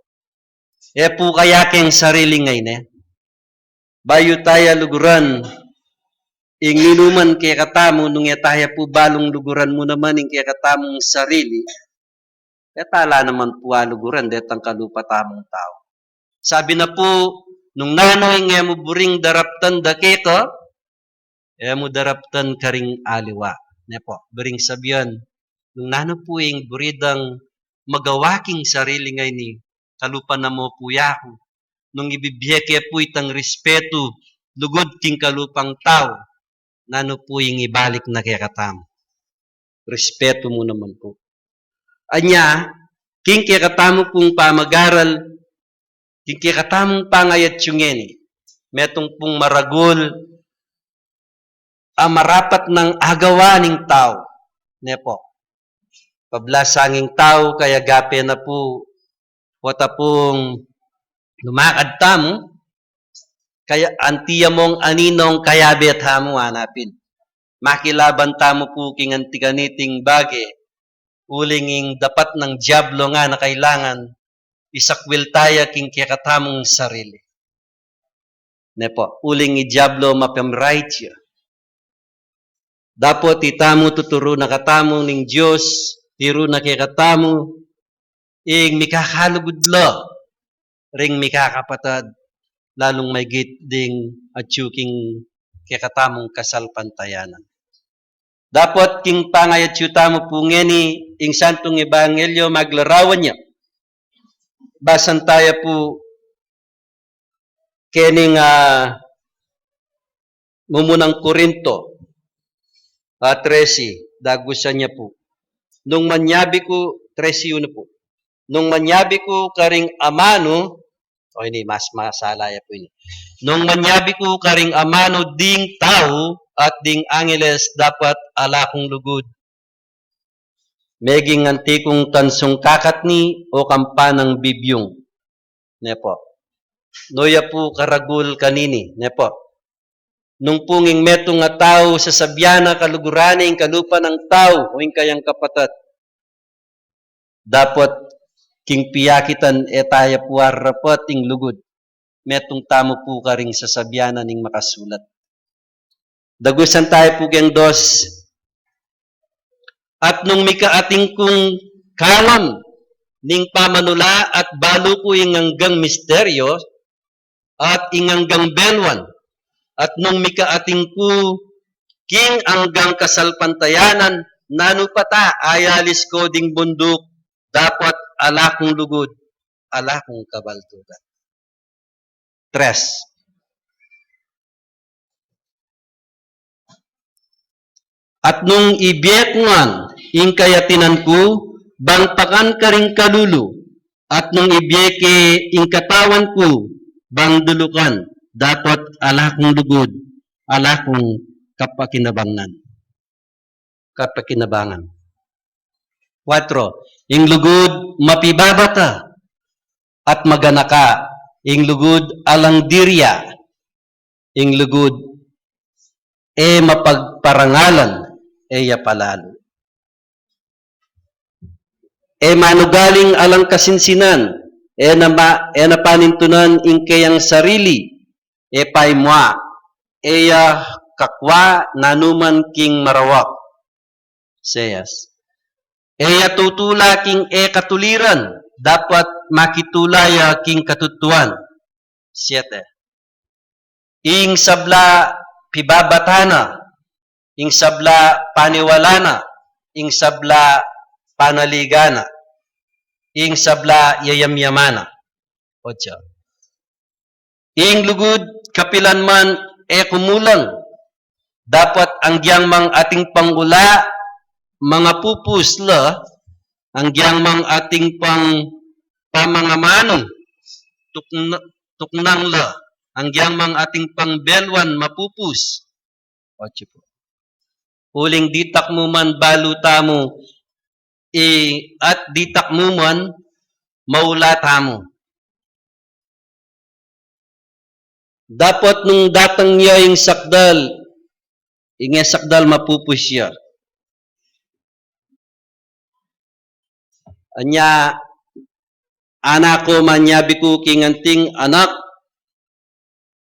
E pu kaya keng sarili ngeni? Bayu taya luguran ing ninuman kekatamu, nung e taya pu balung luguran mu naman ing kekatamung sarili, e tala naman pu aluguran detang kalupa tamung tau. Sabi na pu, nung nanu ing e mu buring daraptan da keka, e mu daraptan karing aliwa. Ne pu, buring sabian, nung nanu pu ing buri dang magawa king sarili ngeni, kalupa na mu pu yaku. Nung ibibie ke pu itang respetu, lugud king kalupang tau, nanu pu ing ibalik na kekatamu? Respetu mu naman pu. Anya, king kekatamu pung pamagaral, king kekatamung pangayatsu ngeni, metung pung maragul a marapat nang agawa ning tau. Ne pu. Pablasang ing tau, kaya gape na pu, pota pung lumakad tamu, kaya anti ya mung aninong kayabe tamu, ana pin. Makilaban tamu pu king anti kaniting bage, uling ing dapat nang diablo ngana kailangan isakwil taya king kekatamung sarili. Ne pu, uling i diablo mapamrait ya. Dapot itamu tuturu na katamu ning Dios, tiru na kekatamu, ing mikakalugud la ring mikakapatad, lalung maigit ding atyu king kekatamung kasalpantayanan. Dapot king pangayatsu tamu pu ngeni, ing Santung Ebanghelyo maglarawan ya. Basan taya pu kening, ah, mumunang Korinto, ah, trese, dagusan ya pu. Nung manyabi ku, trese uno pu. Nung manyabi ku karing amanu, o ini, mas masala ya pu ini. Nung manyabi ku karing amanu ding tau at ding angeles, dapat ala kung lugud. Meging anti kung tansung kakatni o kampanang bibyung. Ne pu. Nu ya pu karagul kanini, ne pu. Nung pung ing metung a tau sasabian na kaluguran ne ing kalupa nang tau o ing kayang kapatad, dapot king piakitan e taya pu arapat ing lugud. Metung tamu pu karing sasabian na ning makasulat. Dagusan taya pu keng dos. At nung mikaating kung kalam ning pamanula at balu ku ing anggang misteryo, at ing anggang beluan, at nung mikaatin ku king anggang kasalpantayanan, nanu pa ta, ayalis ko ding bunduk, dapot ala kung lugud, ala kung kabaldugan. Tres. At nung ibie ku ngan ing kayatinan ku, bang pakan karing kalulu, at nung ibie ke ing katawan ku, bang dulukan, dapot ala kung lugud, ala kung kapakinabangan. Kapakinabangan. Kuatro, ing lugud mapibabata at maganaka, ing lugud alang diria, ing lugud e mapagparangalan, e ya palalu. E manugaling alang kasinsinan, e na ma-, e na panintunan ing keyang sarili, e paimua, e ya kakua nanuman king marawak. Siyas. E ya tutula king e katuliran, dapot makitula ya king katutuan. Siete. Ing sabla pibabata na, ing sabla paniwala na, ing sabla panaligan na, ing sabla yayamyaman na. Otso. Ing lugud kapilan man e kumulang, dapot anggiang mang atin pang ula, mangapupus la, anggiang mang atin pang pamangamanu, tukn-, tuknang la, anggiang mang atin pang beluan mapupus. Otso pu. Uling ditak mu man balu tamu, i-, at ditak mu man maula tamu. Dapot nung datang ya ing sakdal, ing e sakdal mapupus ya. Anya, anak ku, manyabi ku king anting anak,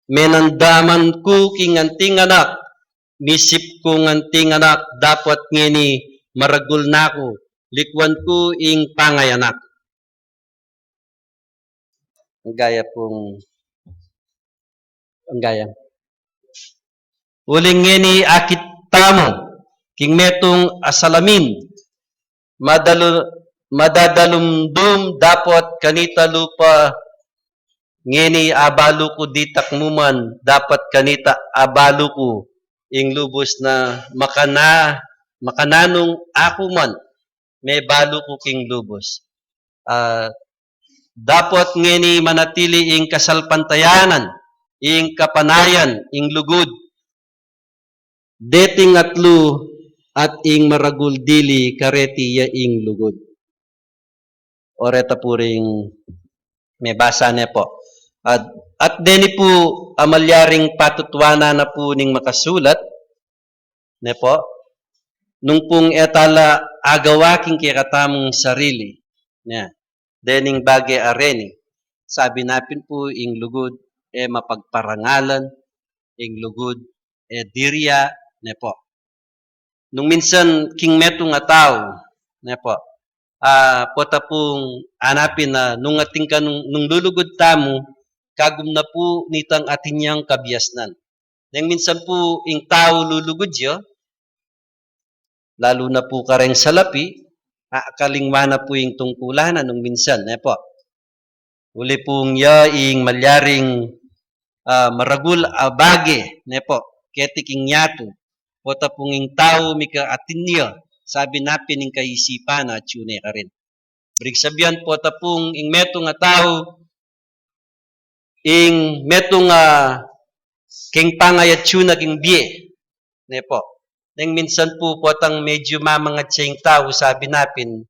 menandaman ku king anting anak, misip ku king anting anak, dapot ngeni maragul na ku, likuan ku ing pangayanak. Gaya pung, gaya. Uling ngeni akit tamu king metung a salamin, madalu-, madadalumdum dapot kanita lupa, ngeni abalu ku ditak mu man, dapot kanita abalu ku ing lubus na makana-, makananung aku man, mebalu ku king lubus. Ah, dapot ngeni manatili ing kasalpantayanan, ing kapanayan, ing lugud. Deting atlu at ing maragul dili kareti ya ing lugud. O reta pu ring mebasa ne pu. At, at deni pu a malyaring patutuanan na pu ning makasulat, ne pu, nung pung e ta la agawa king kekatamung sarili. Ne, dening bage a reni, sabi na pin pu ing lugud e mapagparangalan, ing lugud e diria, ne pu. Nung minsan king metung a tau, ne pu, ah, pota pung anapin na nung atin ka nung, nung lulugud tamu, kagum na pu nitang atin yang kabiasnan. Neng minsan pu ing tau lulugud ya, lalu na pu kareng salapi, ah, kalingwa na pu ing tungkulan na nung minsan, ne pu. Uli pung ya ing malyaring, ah, maragul a bage, ne pu, keti king yatu. Pota pung ing tau mika atin ya, sabi na pin ing kaisipan na atyu ne karin. Brig sabian pota pung ing metung a tau, ing metung a king pangayatyu na king bie, ne pu. Neng minsan pu potang medyu mamangatsa ing tau, sabi na pin,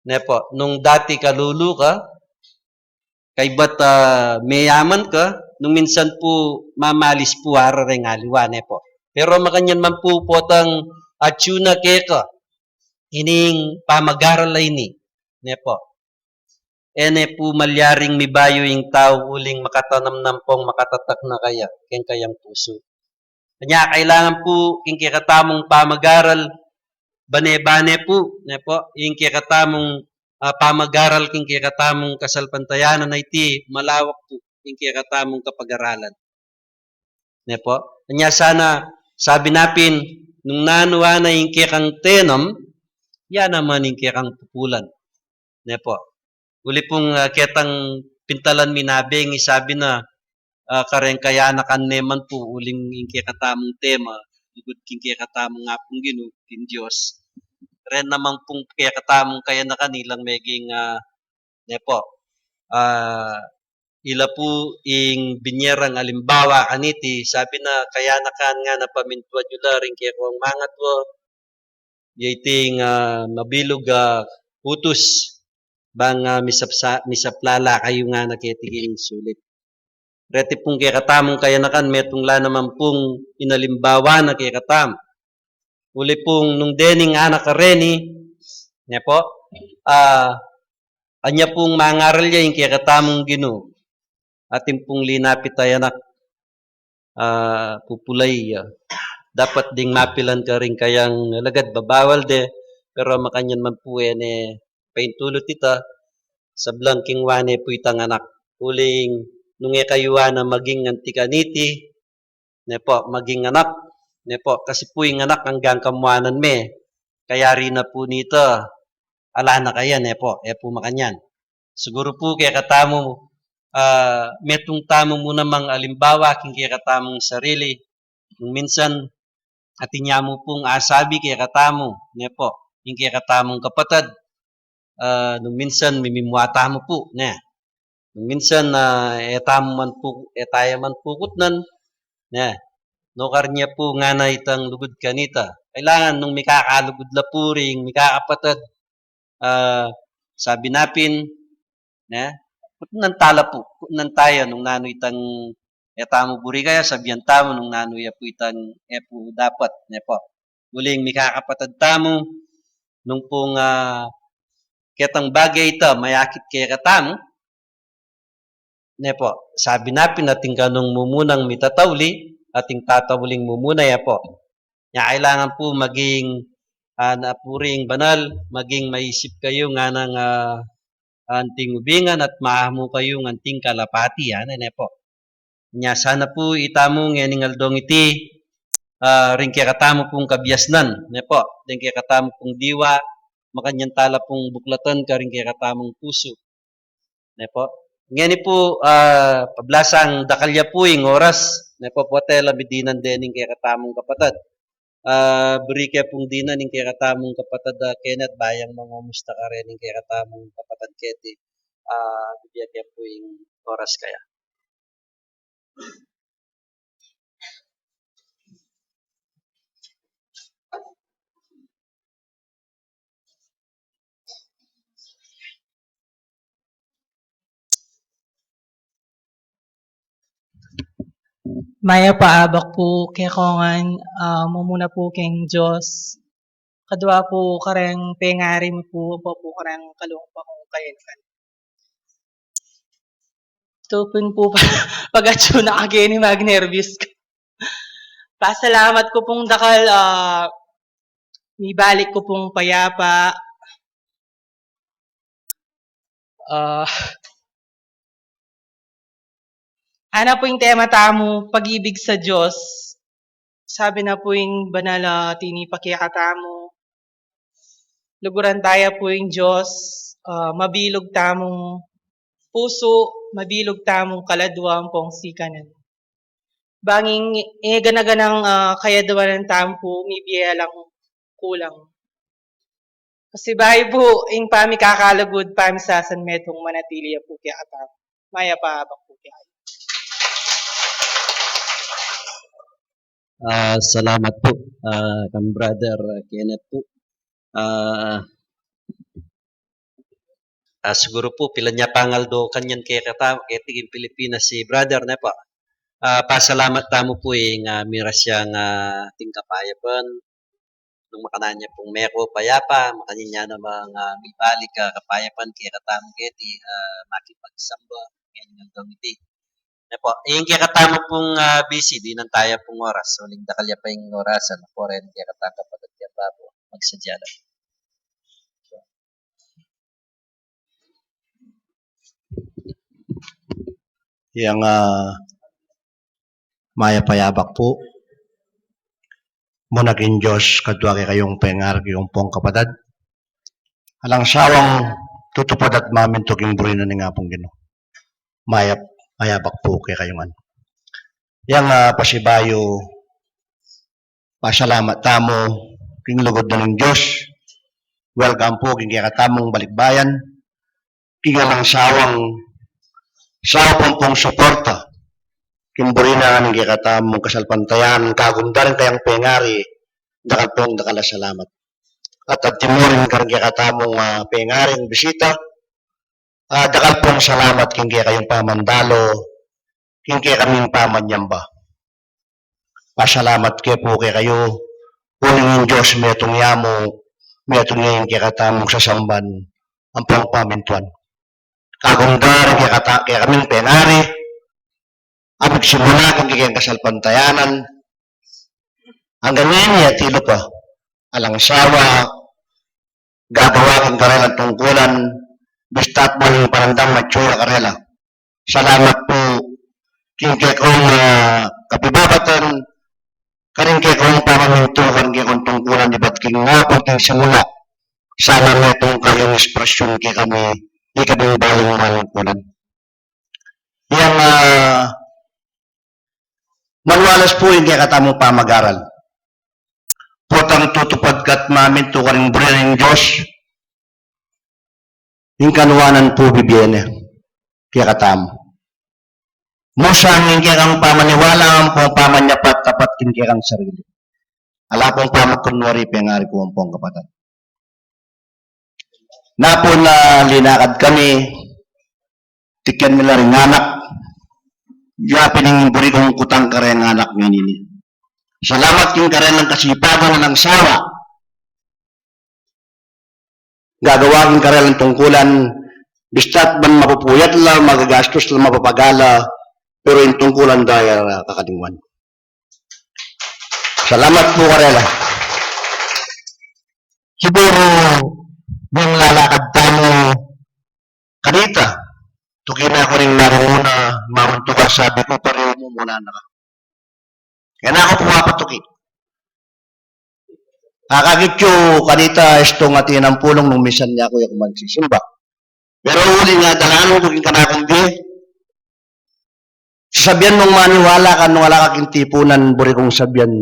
ne pu, nung dati kalulu ka, kaybat, ah, meyaman ka, nung minsan pu mamalis pu ara reng aliwa, ne pu. Pero makanyan man pu potang atyu na keka ining pamagaral a ini, ne pu. E ne pu malyaring mibayu ing tau uling makatanam na pung makatatak na kaya keng kayang pusu. Kanya kailangan pu king kekatamung pamagaral, bane-bane pu, ne pu, ing kekatamung, ah, pamagaral king kekatamung kasalpantayanan a iti malawak pu. ing kekatamung kapag-aralan. Ne po? Anya sana, sabi na pin, nung nanu na ing kekang tenam, ya naman ing kekang pupulan. Ne po? Uli pung, ah, ketang pintalan mi na bengi, sabi na, ah, kareng kayanakan ne man pu, uling ing kekatamung tema, lugud king kekatamung Apung Ginu, king Dios. Ren naman pung kekatamung kayanakan, ilang meging, ah, ne po, ah, ila pu ing binie rang alimbawa kaniti, sabi na, kayanakan ngana pamintuan yu la ring kekong mangatua, ya iting, ah, mabilug, ah, utus, bang, ah, misapsa-, misaplala kayu ngana keti king sulit. Reti pung kekatamung kayanakan, metung la naman pung inalimbawa na kekatamu. Uli pung nung dening anak a reni, ne po, ah, anya pung mangaral ya ing kekatamung Ginu, atin pung linapit a anak, ah, pupulai ya. Dapat ding mapilan karing kayang lagad, babawal de, pero makanyan man pu e ne paintulut ita, sablang king wa ne pu itang anak. Uling nung e kayu a na maging anti kaniti, ne po, maging anak, ne po, kasi pu ing anak anggang kamuanan me, kayari na pu nita, ala na kaya, ne po, e pu makanyan. Siguru pu kekatamu, ah, metung tamu mu namang alimbawa king kekatamung sarili. Nung minsan, atin ya mu pung asabi kekatamu, ne po, ing kekatamung kapatad, ah, nung minsan mimimua tamu pu, ne. Nung minsan, ah, e tamu man pu, e taya man pukutnan, ne. Nukar nia pu ngana itang lugud kanita. Kailangan nung mikakalugud la pu ring mikakapatad, ah, sabi na pin, ne, kutnan tala pu, kutnan taya nung nanu itang e tamu buri kaya, sabian tamu nung nanu ya pu itang e pu dapat, ne po. Uling mikakapatad tamu, nung pung, ah, ketang bage ita mayakit kekatamu, ne po, sabi na pin atin kanung mumunang mitatauli, atin tatauling mumuna ya po. Nya kailangan pu maging, ah, na pu ring banal, maging maisip kayu nganang, ah, anting ubingan at mamu kayu nganting kalapati, ah, ne, ne po. Nya sana pu itamu ngening aldong iti, ah, ring kekatamu pung kabiasnan, ne po, deng kekatamu pung diwa, makanyan tala pung buklatan karing kekatamung pusu. Ne po. Ngeni pu, ah, pablasang dakal ya pu ing oras, ne po, pota e la mi dinan dening kekatamung kapatad. Ah, buri ke pung dinan ing kekatamung kapatad a Kenneth, ba yang mangumusta kare ning kekatamung kapatad keti. Ah, bibie ke pu ing oras kaya. Mayap a abak pu kekongan, ah, mumuna pu keng Dios. Kadua pu kareng pengari mi pu, ampo pu kareng kalung pa kung kayakan. Tupin pu pa, pag-atsu na kageni magnervyos ka. Pasalamat ku pung dakal, ah, mibalik ku pung payapa. Ah, ana pu ing tema tamu, pag-ibig sa Dios. Sabi na pu ing banal a tinipa kekatamu, luguran taya pu ing Dios, ah, mabilug tamung pusu, mabilug tamung kaladwa ampong sikanan. Bang ing, e, gana-ganang, ah, kayadwanan tamu pu, mibie lang kulang. Kasi bayu pu, ing pamikakalugud, pamisasan metung manatili ya pu kekatamu. Mayap a abak pu kekayu. Ah, salamat pu, ah, kang Brother Kenneth pu. Ah, ah, siguru pu, pilan ya pang aldo kanyan kekatamu, keti king Pilipinas i Brother, ne po. Ah, pasalamat tamu pu ing, ah, miras yang, ah, ating kapayapan, nung makanyan ya pung meko payapa, makanyan ya namang, ah, mibalik a kapayapan kekatamu keti, ah, makipagsamba, ngening aldong iti. Ne po, ing kekatamu pung, ah, busy, dinan taya pung oras, uling dakal ya pa ing orasan, apo ren kekatamu kapatad ya pa pu, magsadya la. Yang, ah, mayap a yabak pu muna king Dios, kadua kekayung pengari kung pung kapatad. Alang sawang tutupad at mamintu king buri na ning Apung Ginu. Mayap a yabak pu kekayu ngan. Yang, ah, pasibayu, pasalamat tamu king lugud na ning Dios. Welcome pu king kekatamung balikbayan, king alang sawang saupan pung suporta king buri na ning kekatamung kasalpantayanan, kagundaring kayang pengari, dakal pung dakal a salamat. At antimu rin karing kekatamung, ah, pengaring bisita, ah, dakal pung salamat king kekayung pamandalu king kekaming pamanyamba. Pasalamat ke pu kekayu, uling ing Dios metung ya mu, metung ya ing kekatamung sasamban ampong pamintuan. Kagundaring kekata-, kekaming pengari, a migsimula king kekeng kasalpantayanan anggang ngeni, atilu pa, alang sawa, gagawa king karelang tungkulan, bista't maling parandang matyu ya karela. Salamat pu king kekong, ah, kapibabatan, karing kekong pamamintu, karing kekong tungkulan, ibat king ngapun king simula. Sana metung kayung inspirasyun kekami, ikaming baling manungkulan. Yang, ah, malualas pu ing kekatamung pamagaral. Potang tutupad ka't mamintu karing buri ning Dios, ing kanuanan pu bibie ne kekatamu. Musang ing kekang pamaniwala ampong pamanyapat-tapat king kekang sarili. Ala pung pamagkunwari, pengari ku ampong kapatad. Napun, ah, linakad kami, tikian mi la ring anak, ya pin ing buri kung kutang kareng anak ngeni. Salamat king karelang kasipagan alang sawa. Gagawa king karelang tungkulan, bista't ban mapupuyat la, magagastus la, mapapagala, pero ing tungkulan da ya kakadinguan. Salamat pu karela. Siguru, nung lalakad tamu kanita, tuki na ku ring marimuna, mamuntuka, sabi ku, "Pariu mu muna na ka." Kaya na ku pu papatuki. Akakit yu kanita, istung atin ampulung nung misan ya ku ya ku magsisimba. Pero uling dalan ku king kanakung bie, sasabian mung maniwala ka nung ala ka king tipunan, buri kung sabian,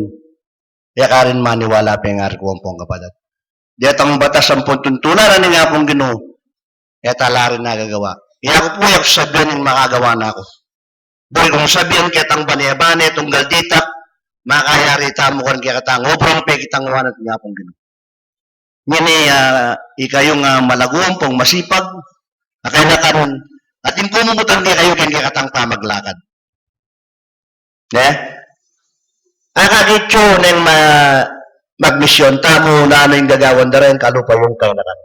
e ka rin maniwala, pengari ku ampong kapatad. Detang batas ampong tuntunan na ning Apung Ginu, e ta la rin nagagawa. E ku pu ya ku sasabian ing makagawa na ku. Buri kung sabian ketang bane-bane tunggal dita, makayari tamu karing kekatang obrang pekitang wanan ning Apung Ginu. Ngeni, ah, ikayung malagu ampong masipag, akay na kan, atin pumuputan kekayu king kekatang pamaglakad. Ne? Akakit yu neng ma-, magmisyon tamu, nanu ing gagawan da reng kalupa yung kayanakan.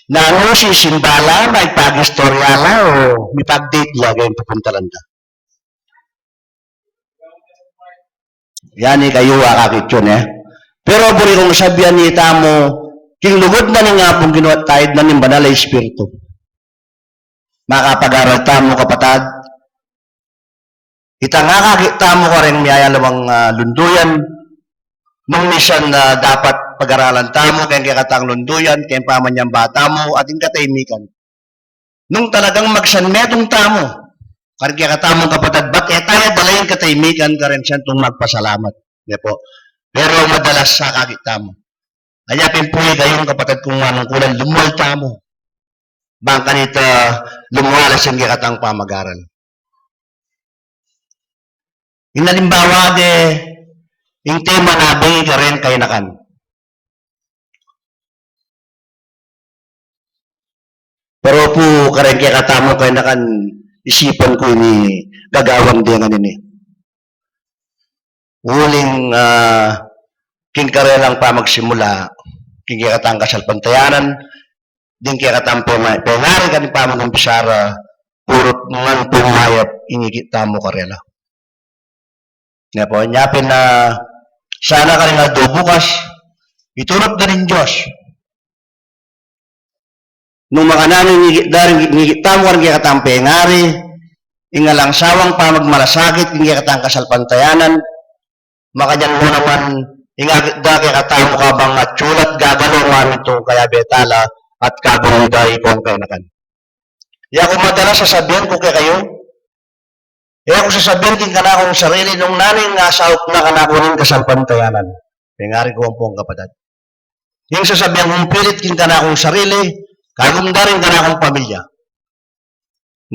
Nanu, sisimba la, mipag-istorya la, o mipag-date la, keng pupuntalan da. Yan, ikayu, akakit yu ne. Pero buri kung sabian, itamu, king lugud na ning Apung Ginu at taid na ning Banal a Espiritu, makapag-aral tamu, kapatad. Itang akakit tamu kareng miyayalawang, ah, lunduyan, nung misan, ah, dapat pag-aralan tamu keng kekatang lunduyan, keng pamanyamba tamu, atin katahimikan. Nung talagang magsanmetung tamu karing kekatamung kapatad, bat e taya dala ing katahimikan karing santung magpasalamat. Ne pu. Pero madalas akakit tamu. Anya pin pu, ikayung kapatad kung manungkulan, lumual tamu. Bang kanita lumualas ing kekatang pamagaral. Ing alimbawa de, ing tema na bang kareng kayanakan. Pero pu kareng kekatamung kayanakan, isipan ku ini gagawan de ngan ini. Uling, ah, king karelang pamagsimula, king kekatang kasalpantayanan, ding kekatang pema-, pengari karing pamagumpisar, purut ngan pung mayap ing ikit tamu karela. Nya pu, nya pin, ah, sana karing aldo bukas, iturut da ning Dios Nung makananu ing ngigit da ring, ngigit tamu karing kekatang pengari, ing alang sawang pamagmalasakit king kekatang kasalpantayanan, makanyan mu naman ing agit da kekatamu kabang atyu la't gagalo, mamintu kayabe tala at kabang da ikong kayanakan. E ku madalas sasabian ku kekayu, e ku sasabian king kanakung sarili nung nanu ing asaup na kanaku ning kasalpantayanan. Pengari ku ampong kapatad. Ing sasabian kung pilit king kanakung sarili, kagum da ring kanakung pamilya.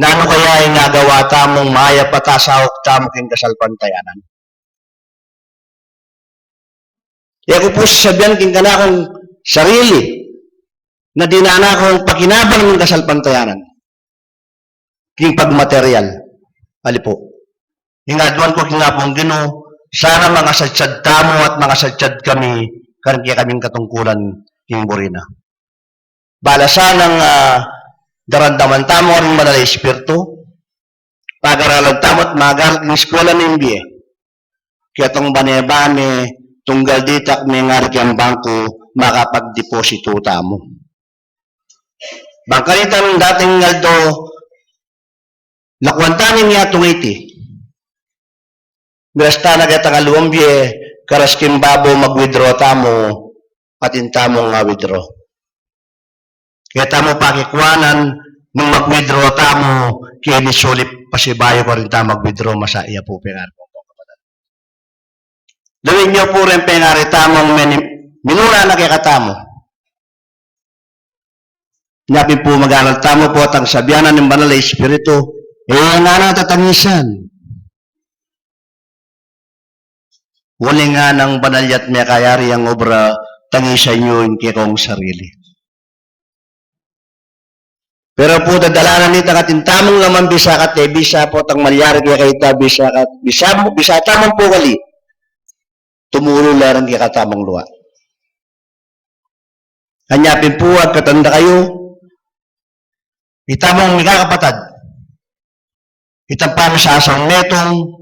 Nanu kaya ing agawa tamung mayap at asaup tamu king kasalpantayanan? E ku pu sasabian king kanakung sarili na dinan na kung pakinabang ning kasalpantayanan king pagmaterial. Ali pu. Ing aduan ku king Apung Ginu, sana mangasadsad tamu at mangasadsad kami karing kekaming katungkulan king buri na. Balasan nang, ah, daramdaman tamu karing Banal a Espiritu, pagaralan tamu at magarap king eskwela ning bie. Ketang bane-bane, tunggal ditak mengari keng bangku, makapagdepositu tamu. Bang kanitang dating aldo, lakuan tamu ing yatung iti. Miras ta na ketang aluang bie, karas king babo mag-withdraw tamu, atin tamung a-withdraw. Keta mu pakikuanan nung mag-withdraw tamu, keni sulip pasibayu karin tamu mag-withdraw, masa iya pu pengari ku, kapatad. Lawen yu pu ring pengari tamung meni-, minuna na kekatamu. Nya pin pu mag-aral tamu potang sabian na ning Banal a Espiritu, e ngana tatangisan. Uling nganang banal ya't mekayari yang obra, tangisan yu ing kekong sarili. Pero pu dadalanan ita kating tamung laman bisa ka't e bisa potang malyari kekayta bisa ka't bisa, bisa tamung pukali. Tumulu la ring kekatamung lua. Anya pin pu agkatan da kayu, itamung mikakapatad, itang pamisasaung metung,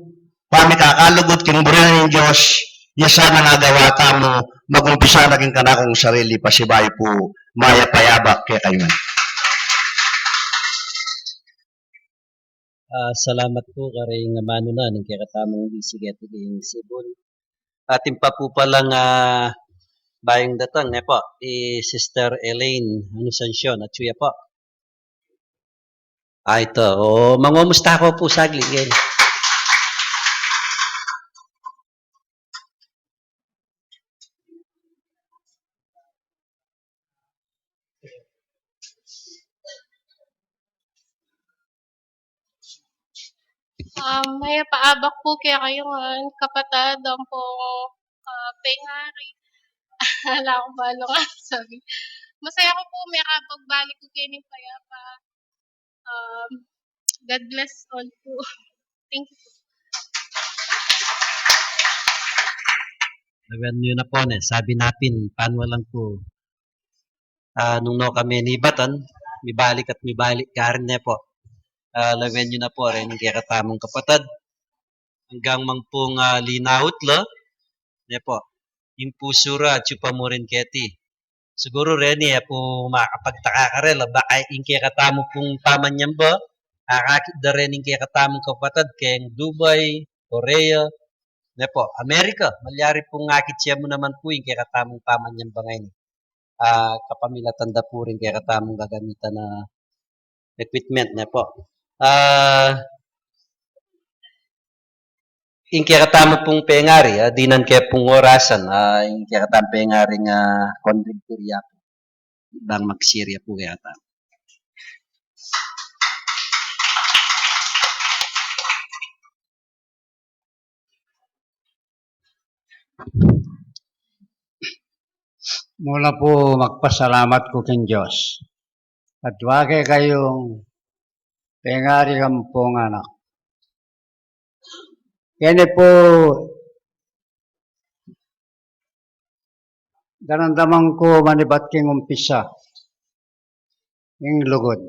pamikakalugud king buri na ning Dios, ya sana ing agawa tamu, mag-umpisa na king kanakung sarili, pasibayu pu, mayap a yabak kekayu ngan. Ah, salamat pu karing amanu na ning kekatamung D C keti king Cebu. Atin pa pu palang, ah, bayung datang, ne po, i Sister Elaine Anunciacion, atyu ya po. Ay, ito. O, mangumusta ko pu saglit, ganyan. Um, mayap a abak pu kekayu ngan, kapatad, ampong, ah, pengari. Ala kung balu nga sabi. Masaya ku pu mekapagbalik ku keni payapa. Um, God bless all pu. Thank you pu. Lawen yu na pu, ne, sabi na pin, panualan ku. Ah, nung no kami nibatan, mibalik at mibalik karin, ne po. Ah, lawen yu na po, reni ing kekatamung kapatad. Anggang mang pung, ah, linaut la, ne po. Ing pusu ra, atyu pa mu rin keti. Siguru reni, e pu makapagtaka karela, baka ing kekatamu pung pamanyamba, akakit da reni ing kekatamung kapatad keng Dubai, Korea, ne po, Amerika, malyari pung akit ya mu naman pu ing kekatamung pamanyamba ngeni. Ah, kapamilatan da pu ring kekatamung gagamitan a equipment, ne po. Ah, ing kekatamu pung pengari, ah, dinan ke pung orasan, ah, ing kekatamung pengari nga kondring pirya pu. Bang magsirya pu kekatamu. Mula pu magpasalamat ku king Dios. At wa kekayung pengari ampong anak. Keni pu daramdaman ku manibat king umpisa ing lugud.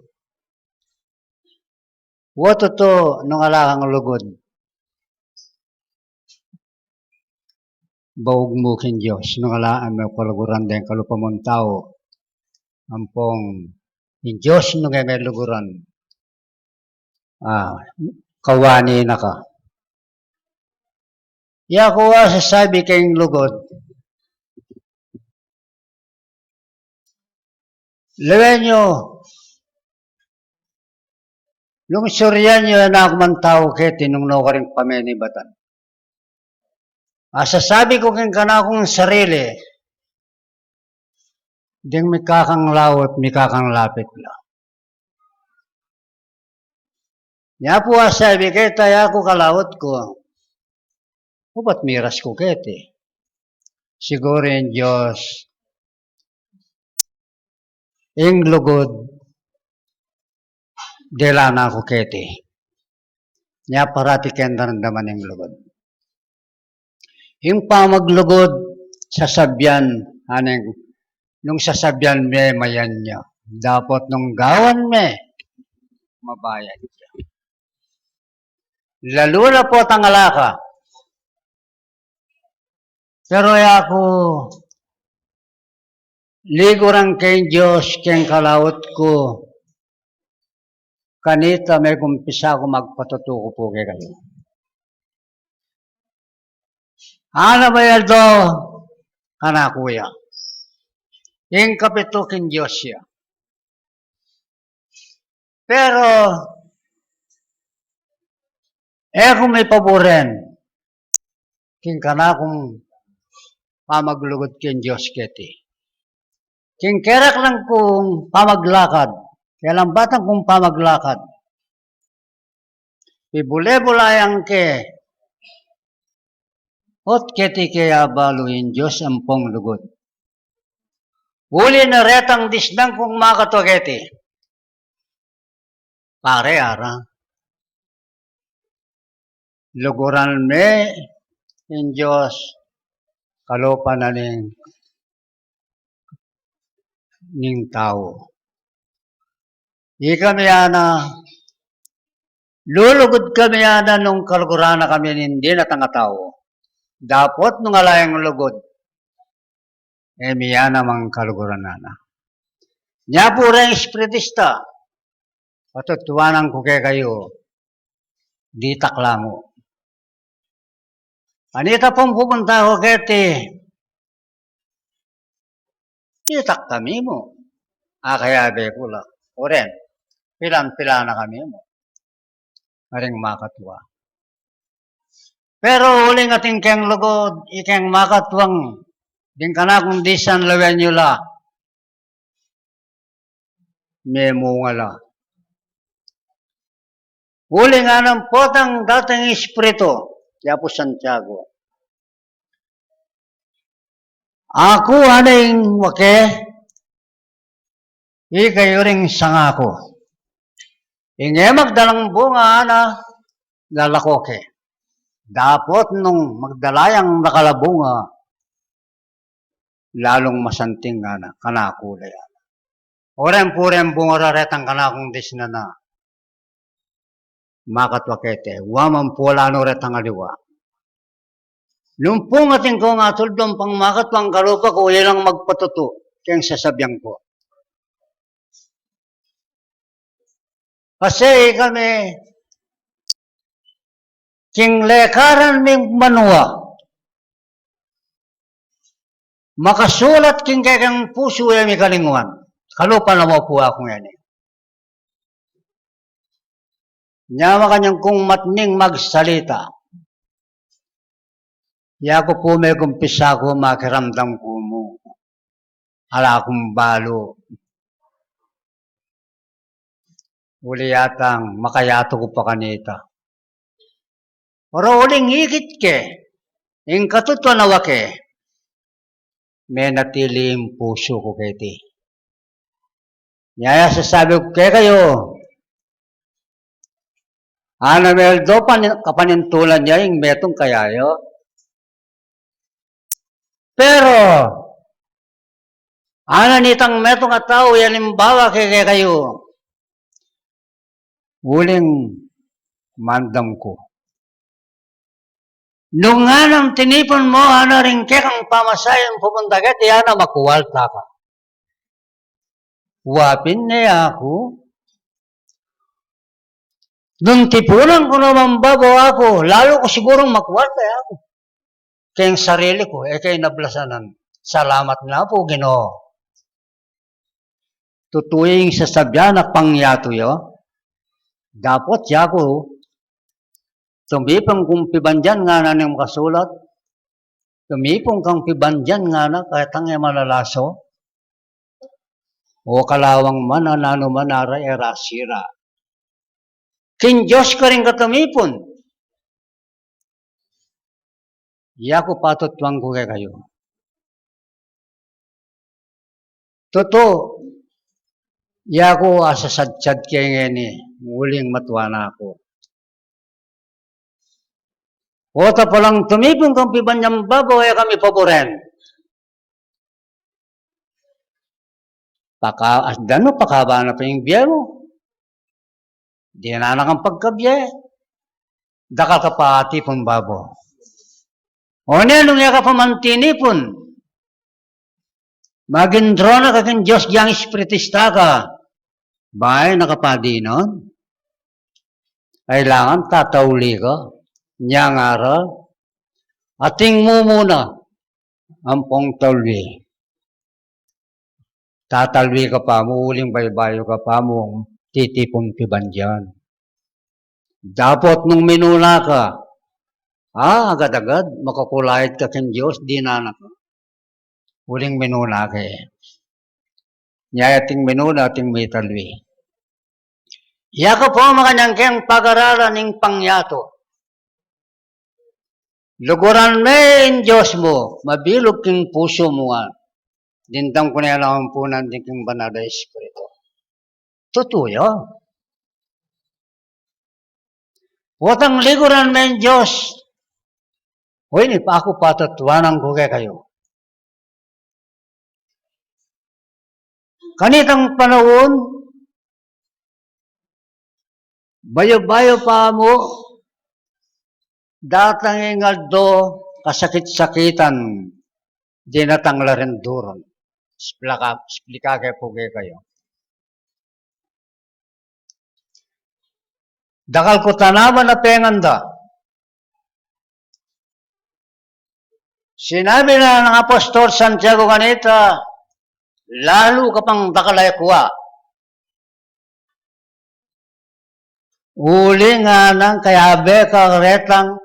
Wa tutu nung ala kang lugud, baug mu king Dios, nung ala mu kaluguran deng kalupa mung tau, ampong Ing Dios nung e me luguran, ah, kawani na ka. Yaku a sasabi king lugud, lawen yu, lungsurian yu, e na ku man tau keti nung nukarin pamenibatan. A sasabi ku king kanakung sarili, deng mikakang laut, mikakang lapit la. Nya pu a sabi keta, yaku kalaut ku, ubat miras ku keti. Siguru ing Dios, ing lugud, dela na ku keti. Nya parati keng daramdaman ing lugud. Ing pamaglugud, sasabian, aning, nung sasabian me, mayan ya. Dapot nung gawan me, mabayad ya. Lalu na potang ala ka. Pero yaku, liguran keng Dios, keng kalaut ku, kanita megumpisa ku magpatutu ku pu kekayu. Ana, mayaldo kanaku ya. Ing kapitu king Dios ya. Pero, e ku mipaburen, king kanakung pamaglugud king Dios keti. King keraklan kung pamaglakad, kelambatan kung pamaglakad, pibule-bulayan ke, ot keti ke abalu ing Dios ampong lugud. Uli na retang disnan kung makatua keti. Pare, ara. Luguran me ing Dios kalupa na ning, ning tau. Ikami ana, lulugud kami ana nung kaluguran na kami ning dinatang a tau. Dapot nung ala yang lugud, e mi ana mang kaluguran ana. Nya pu reng espiritista, patutuanan ku kekayu, ditak la mu. Kanita pung pupunta ku keti, ditak kami mu. Akayabe ku la. O ren, pilan-pilan na kami mu. Maring makatua. Pero uling atin keng lugud, ikeng makatuang, ding kanakung disnan lawen yu la. Memunga la. Uling anan potang dating Espiritu, ya pu Santiago. Aku ana ing wake, ikayu ring sanga ku. Ing e magdalang bunga ana, lalako ke. Dapot nung magdala yang dakal a bunga, lalung masanting ana, kanaku la ya. O ren pu reng bunga ra retang kanakung disnan a makatua keti, wa man pu ala nu retang aliwa. Nung pung atin kung atuldung pang makatuang kalupa ku, uli lang magpatutu keng sasabian ku. Kasi kami, king lekaran ming banua, makasulat king kekeng pusu e mi kalinguan. Kalupa na mu pu aku ngeni. Nya makanyan kung matning magsalita. Yaku pu megumpisa ku makiramdam ku mu, ala kung balu. Uli yatang makayatu ku pa kanita. Pero uling ikit ke, ing katutuan a wake, menatili ing pusu ku keti. Nya ya sasabi ku kekayu, ana, meldo pan, kapanintulan ya ing metung kaya yu. Pero ana, nitang metung a tau, alimbawa ke kekayu, uling mandam ku. Nung nganang tinipun mu, ana, ring kekang pamasahe pupunta keti, ana, makualta ka. Wa pin ne aku. Nung tipunan ku naman babo aku, lalu ku sigurung makuarta ya aku. Keng sarili ku, e ke nablasanan. Salamat na pu, Ginu. Tutu ing sasabian a pangyatu ya. Dapot ya ku, tumipun kung pibandian ngana ning makasulat, tumipun kang pibandian ngana, kaya tang e malalaso. O kalawang man, a nanu man, ara e ra sira. King Dios karing katumipun. Ya ku patutuan ku kekayu. Tutu, ya ku asasadsad ke ngeni, uling matua na ku. Pota palang tumipun kang pibandian babo, e kami paburen. Paka, as danu, pakaba na pa ing bie mu. Dinan na kang pagkabie. Dakal ka pa atipun babo. O ne, nung e ka pa man tinipun, maging drona ka king Dios, yang espiritista ka. Bae na ka pa dinan. Kailangan tatauli ka. Nyang aral. Ating mumuna. Ampong tauli. Tatalui ka pa mu, uling baybayu ka pa mu, titipun pibandian. Dapot nung minuna ka, ah, agad-agad, makakulait ka king Dios, dinan na ka. Uling minuna ka e. Nya ating minuna, ating mitalui. Ya ka pu makanyan keng pagaralan ning pangyatu. Luguran me ing Dios mu, mabilug king pusu mu ngan. Dimdam ku ne la ing ampunan ding king Banal a Espiritu. Tutu ya. Potang liguran me ing Dios. O ini pa aku patutuanan ku kekayu. Kanitang panaun, bayu-bayu pa mu, datang ing aldo kasakit-sakitan, dinatang la ring duran. Explika, explika ke pu kekayu. Dakal ku tanaman a penganda. Sinabi na nang apostol Santiago kanita, lalu ka pang dakal a kua. Uling nganang kayabe ka karetang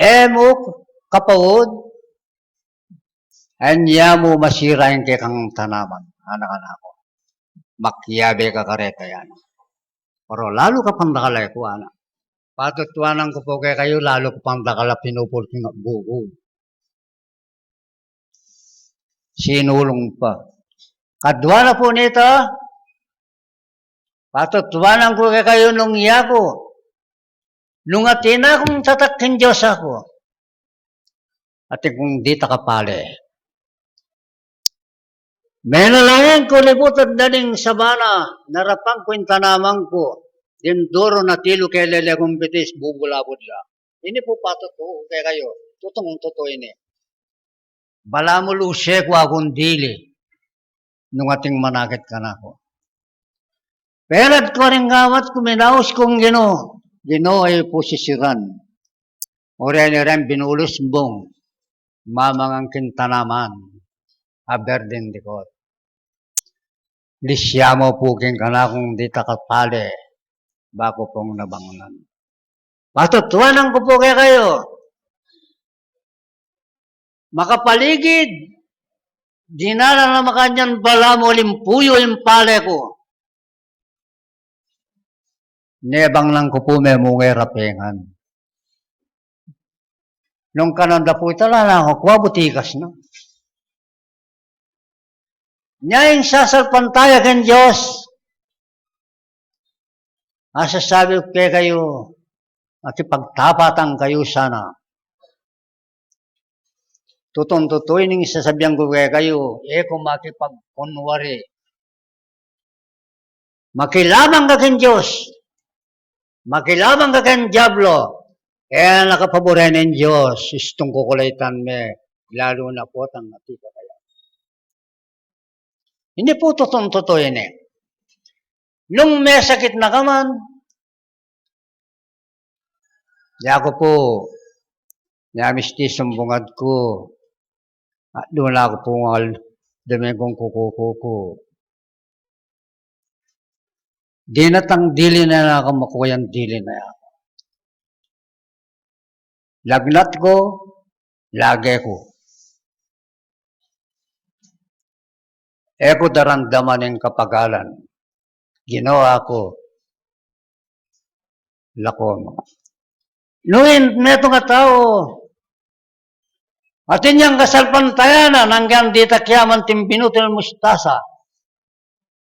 e mu kapaud, anya mu masira ing kekang tanaman, anak-anak ku. Makiyabe ka kareta yan. Pero lalu ka pang dakal a kua na. Patutuanan ku pu kekayu, lalu ka pang dakal a pinupul king buku. Sinulung pa. Kadua na pu nita, patutuanan ku kekayu nung yaku, nung atin akung tatak king Dios aku, atin kung ditak a pale. Menalangin ku, libutad na ning sabana, narapan ku ing tanaman ku, ding duru na tilu kelele kung bitis, bubulabud la. Ini pu patutu kekayu, tutung tutu ini. Balamu luse ku akung dili, nung ating manakit kanaku. Perad ku ring gamat ku, minaus kung Ginu, Ginu, e pu sisiran. O reni ren binulus bung, mamangan king tanaman a berding dikot. Lisya mu pu king kanakung ditak a pale, baku pung nabangnan. Patutuanan ku pu kekayu, makapaligid, dinalan na makanyan balamu limpuyu ing pale ku. Nebangnan ku pu, memunga e ra pengan. Nung kanan da pu ita, ala na kung kua, butikas na. Nya ing sasalpantaya king Dios, asasabi ku kekayu, makipagtapatan kayu sana. Tutung tutu ining sasabian ku kekayu, e ku makipagkunwari. Makilaban ka king Dios, makilaban ka king Diablo, e na ka paburen ning Dios, istung kukulaitan me, lalu na potang atiu ka kaya. Ini pu tutun tutu ini. Nung mesakit na ka man, yaku pu, yamisti sumbungad ku, at duna ku pu ngal, dumeng kung kukuku ku. Dinatang dili na nakamakuyang dili na yaku. Lagnat ku, lage ku. E ku daramdaman ing kapagalan. Ginawa ku, lako mu. Nung in-, metung a tau, atin yang kasalpantayanan, anggang ditak ya manting binutil mustasa.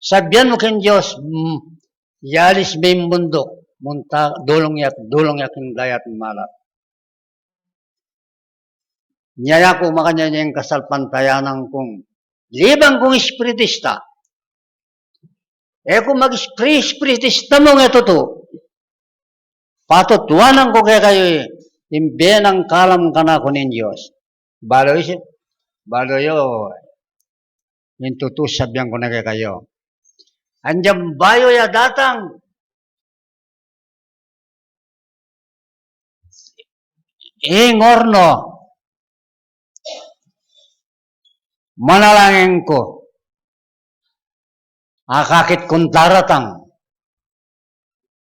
Sabian mu king Dios, mm, yalis me ing bunduk, munta, dulung ya, dulung ya king dayat malat. Nya yaku makanyan ing kasalpantayanan kung, libang kung espiritista. E ku mag-espri-, espiritista mung e tutu. Patutuanan ku kekayu, ing bie nang kalam kanaku ning Dios. Balu yu, balu yu, ing tutu sabian ku na kekayu. Anyang bayu ya datang, ing orno, manalangin ku, akakit kung daratang,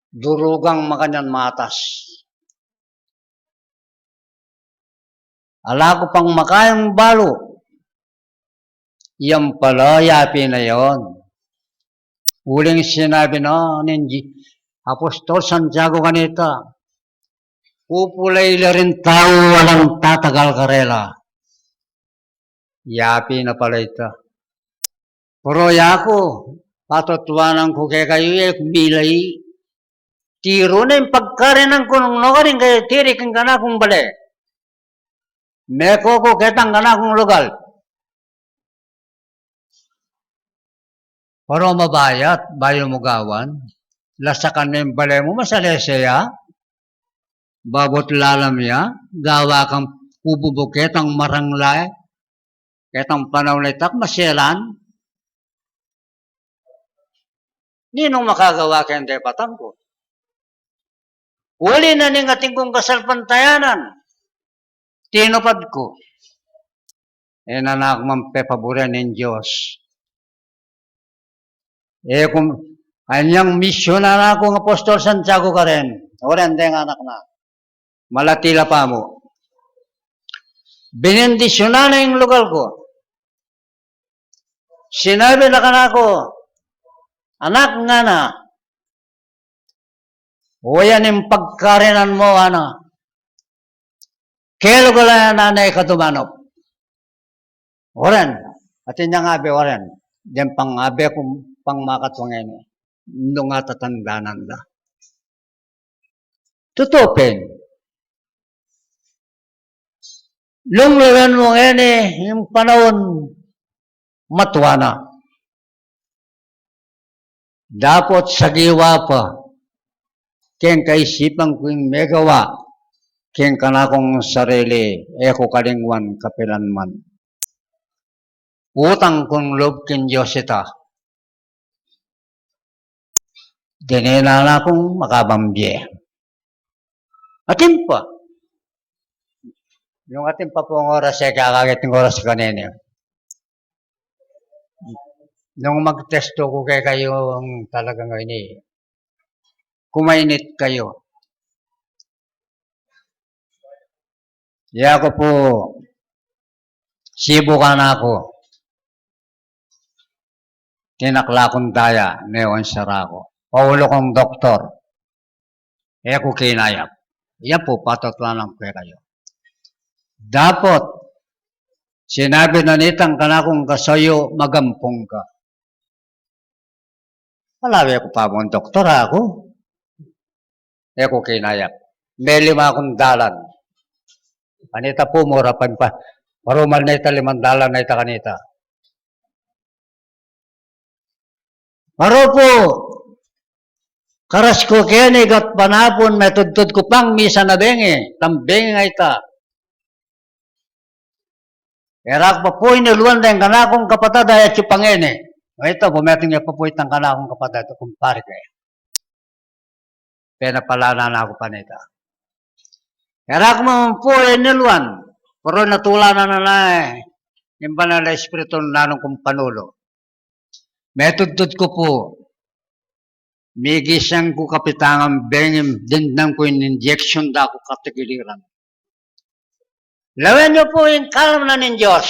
durugang makanyan matas. Ala ku pang makayang balu. Yan pala, ya pin na yan. Uling sinabi na ning Gi-, Apostol Santiago kanita, pupulay la ring tau alang tatagal karela. Ya pin na pala ita. Pero yaku, patutuanan ku kekayu, e ku milay. Tiru na ing pagkarinan ku nung nukarin kayu tiri king kanakung bale. Meko ku ketang kanakung lugal. Pero mabayat, bayu mu gawan. Lasakan me ing bale mu, masalese ya. Babut lalam ya, gawa kang kububu ketang maranglay. Ketang panaun a ita, maselan. Ninung makagawa keng depatan ku? Uli na ning atin kung kasalpantayanan, tinupad ku. E na naku man pepaburen ning Dios. E ku, anyang misyunan na kung Apostol Santiago karin, oren deng anak na. Malati la pamu. Binendisyunan na ing lugal ku. Sinabi na kanaku, "Anak," ngana, "oyan ing pagkarinan mu, ngana. Kelugalan na ne ka dumanup." Oren, atin yang abe oren, deng pang abe kung pang makatwa ngeni, nung atatandanan da. Tutu pin. Nung lawen mu ngeni, ing panaun matua na. Dapot sagiwa pa, keng kaisipan ku ing megawa, keng kanakung sarili, e ku kalingwan kapilan man. Utang kung lub king Dios ita. Dininan na kung makabambie. Atin pa. Yung atin pa pung oras, e kakakit ing oras kanini. Nung magtestu ku kekayu, talagang ini, kumainit kayu. Yaku pu, sibukan na ku. Tinakla kung daya, newan sara ku. Paulu kung doktor. E ku kinayap. Yan pu, patutuanan ku kekayu. Dapot, sinabi na nitang kanakung kasayu, "Magampung ka." Ala, e ku pa mung doktor aku. E ku kinayap. May lima kung dalan. Kanita pu, mura pa pa. Parumal na ita, limang dalan na ita kanita. Paru pu, karas ku keni, gat panapun, metudtud ku pang misa na bengi, tang bengi nga ita. E ra ku pa pu iniluan deng kanakung kapatad a atyu pa ngeni. O ita, bumetung ya pa pu itang kanakung kapatad, kumpare ke. Penapalanan na ku pa nita. Kaya ku man pu, e, niluan. Pero natulanan na na, e, ing Banal a Espiritu nanung kung panulu. Metudtud ku pu. Migisang ku kapitangan benging dindang ku ing injection da ku katigiliran. Lawen yu pu ing kalman ning Dios.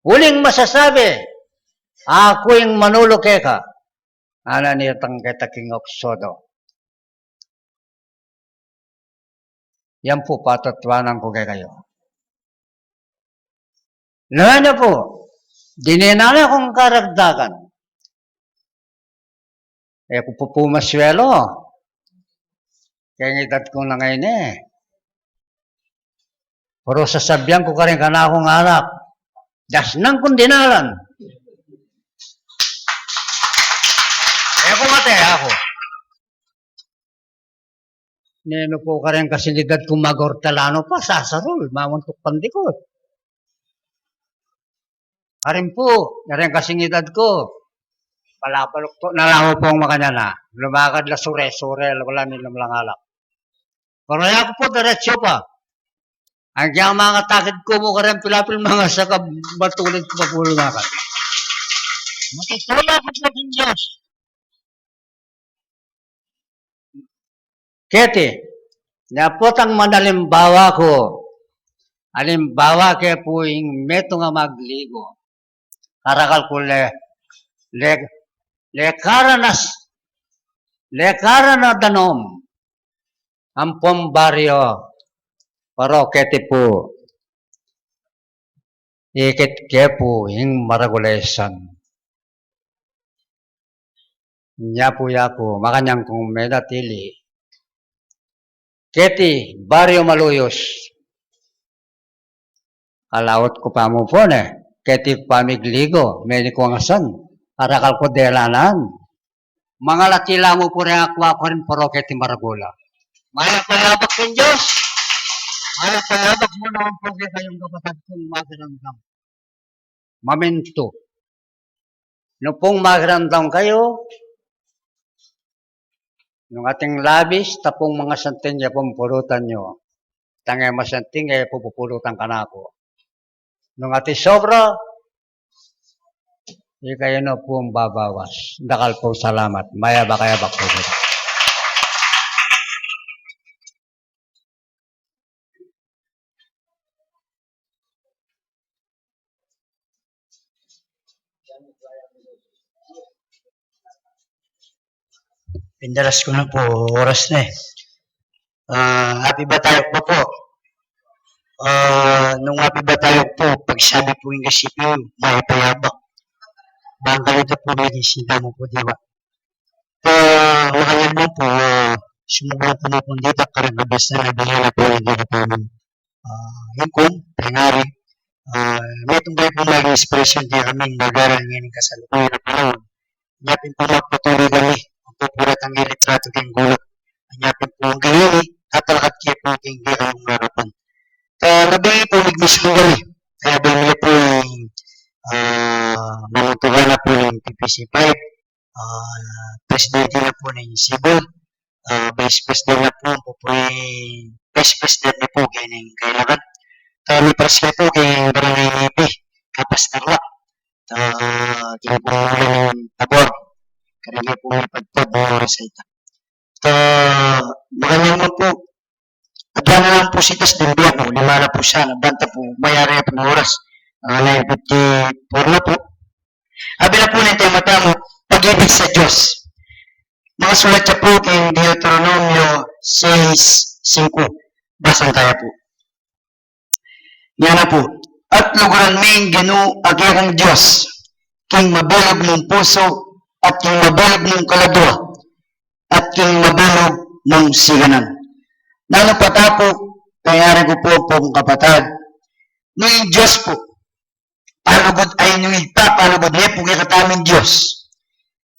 Uling masasabi, aku ing manulu keka. Ana nitang keta king Eksodo. Yan pu patatuanan ku kekayu. Lawen yu pu, dininan na kung karagdagan. E ku pu pumaswelo. Keng edad ku na ngeni. Pero sasabian ku karing kanakung anak, dasnan kung dinalan. E ku mate, aku. Nenu pu karing kasing edad ku mag-ortelano pa, sasarul, mamuntuk pandikut. Karin pu, karing kasing edad ku. Palabaluktuk na la mu pung makanyan a. Lumakad la sure-sure, la, wala ni lumlang alak. Pero yaku pu, diretso pa. Agyang mangatakit ku mu karing pilapil, mangasakab, matulid ku pa pu lumakad. Matutula ku pu king Dios. Keti, nya potang manalimbawa ku, alimbawa ke pu ing metung a magligo. Karakal ku le, le, lekaran a s-, lekaran a danum ampong baryo, pero keti pu, ikit ke pu ing maragul a isan. Nya pu yaku, makanyan kung menatili keti baryo Maluyus. Kalaut ku pa mu pu ne, keti pamigligo, meni ku angasan, karakal ku delanan. Mangalati la mu pu reng akwa ku rin, pero keti maragul a. Mayap a yabak king Dios. Mayap a yabak mu naman pu kekayung kapatad kung makiramdam. Mamintu. Nung pung makiramdam kayu, nung ating labis, ta pung mangasanting ya pung pulutan yu. Tang e masanting, e pupulutan kanaku. Nung ating sobra, ikayu na pung babawas. Dakal pung salamat. Mayabak a yabak pu. Pindalas ku na pu, oras na e. Ah, api batayuk pa pu. Ah, nung api batayuk pu, pagsabi pu ing kasipi, mayap a yabak. Bang kayu ta pu, mini sinta mu pu, di ba? Ah, makanyan mu pu, ah, sumugulang ku na pu dita, kareng kabistan a binye na pu ning kekatamu. Ah, ing kum, pengari, ah, metung bayu pung maging inspirasyon kekami, magara ngeni kasalukuyan a panaun. Nya pin pu magpatuloy kami, magpupura tang litrato keng gulut. Nya pin pu ngeni, tatalakat ke pu king kekayung arapan. Kanabi pu, migmisyun kami. Kaya bang nila pu, ah, mamutukan na pu ning P P C five, ah, presidente na pu ning Sibol, ah, vice president na pu, pu, pu, vice president na pu keni kailangan. Kami presidente pu keni barangay Navy, Kapas Tarlac. Ah, keni pu ning Tabor. Kareng ke pu ning pagpag oras a ita. Ah, makanyan mu pu, adwan na lang pu sitas din biya ku, lima na pu sana, banta pu, mayari na pu ing oras. Ah, nine fifty-four na pu. Abi na pu ning tema tamu, pag-ibig sa Diyos. Makasulat ya pu king Deuteronomio sais singku. Basan taya pu. Ngana pu, at luguran ming Ginu a kekong Dios, king mabilug mung pusu, at king mabilug mung kaladua, at king mabilug mung siganan. Nanu pa ta pu, payari ku pu, pung kapatad, nung ing Dios pu, palugud ay nung ipapalugud ne pu kekatamung Dios,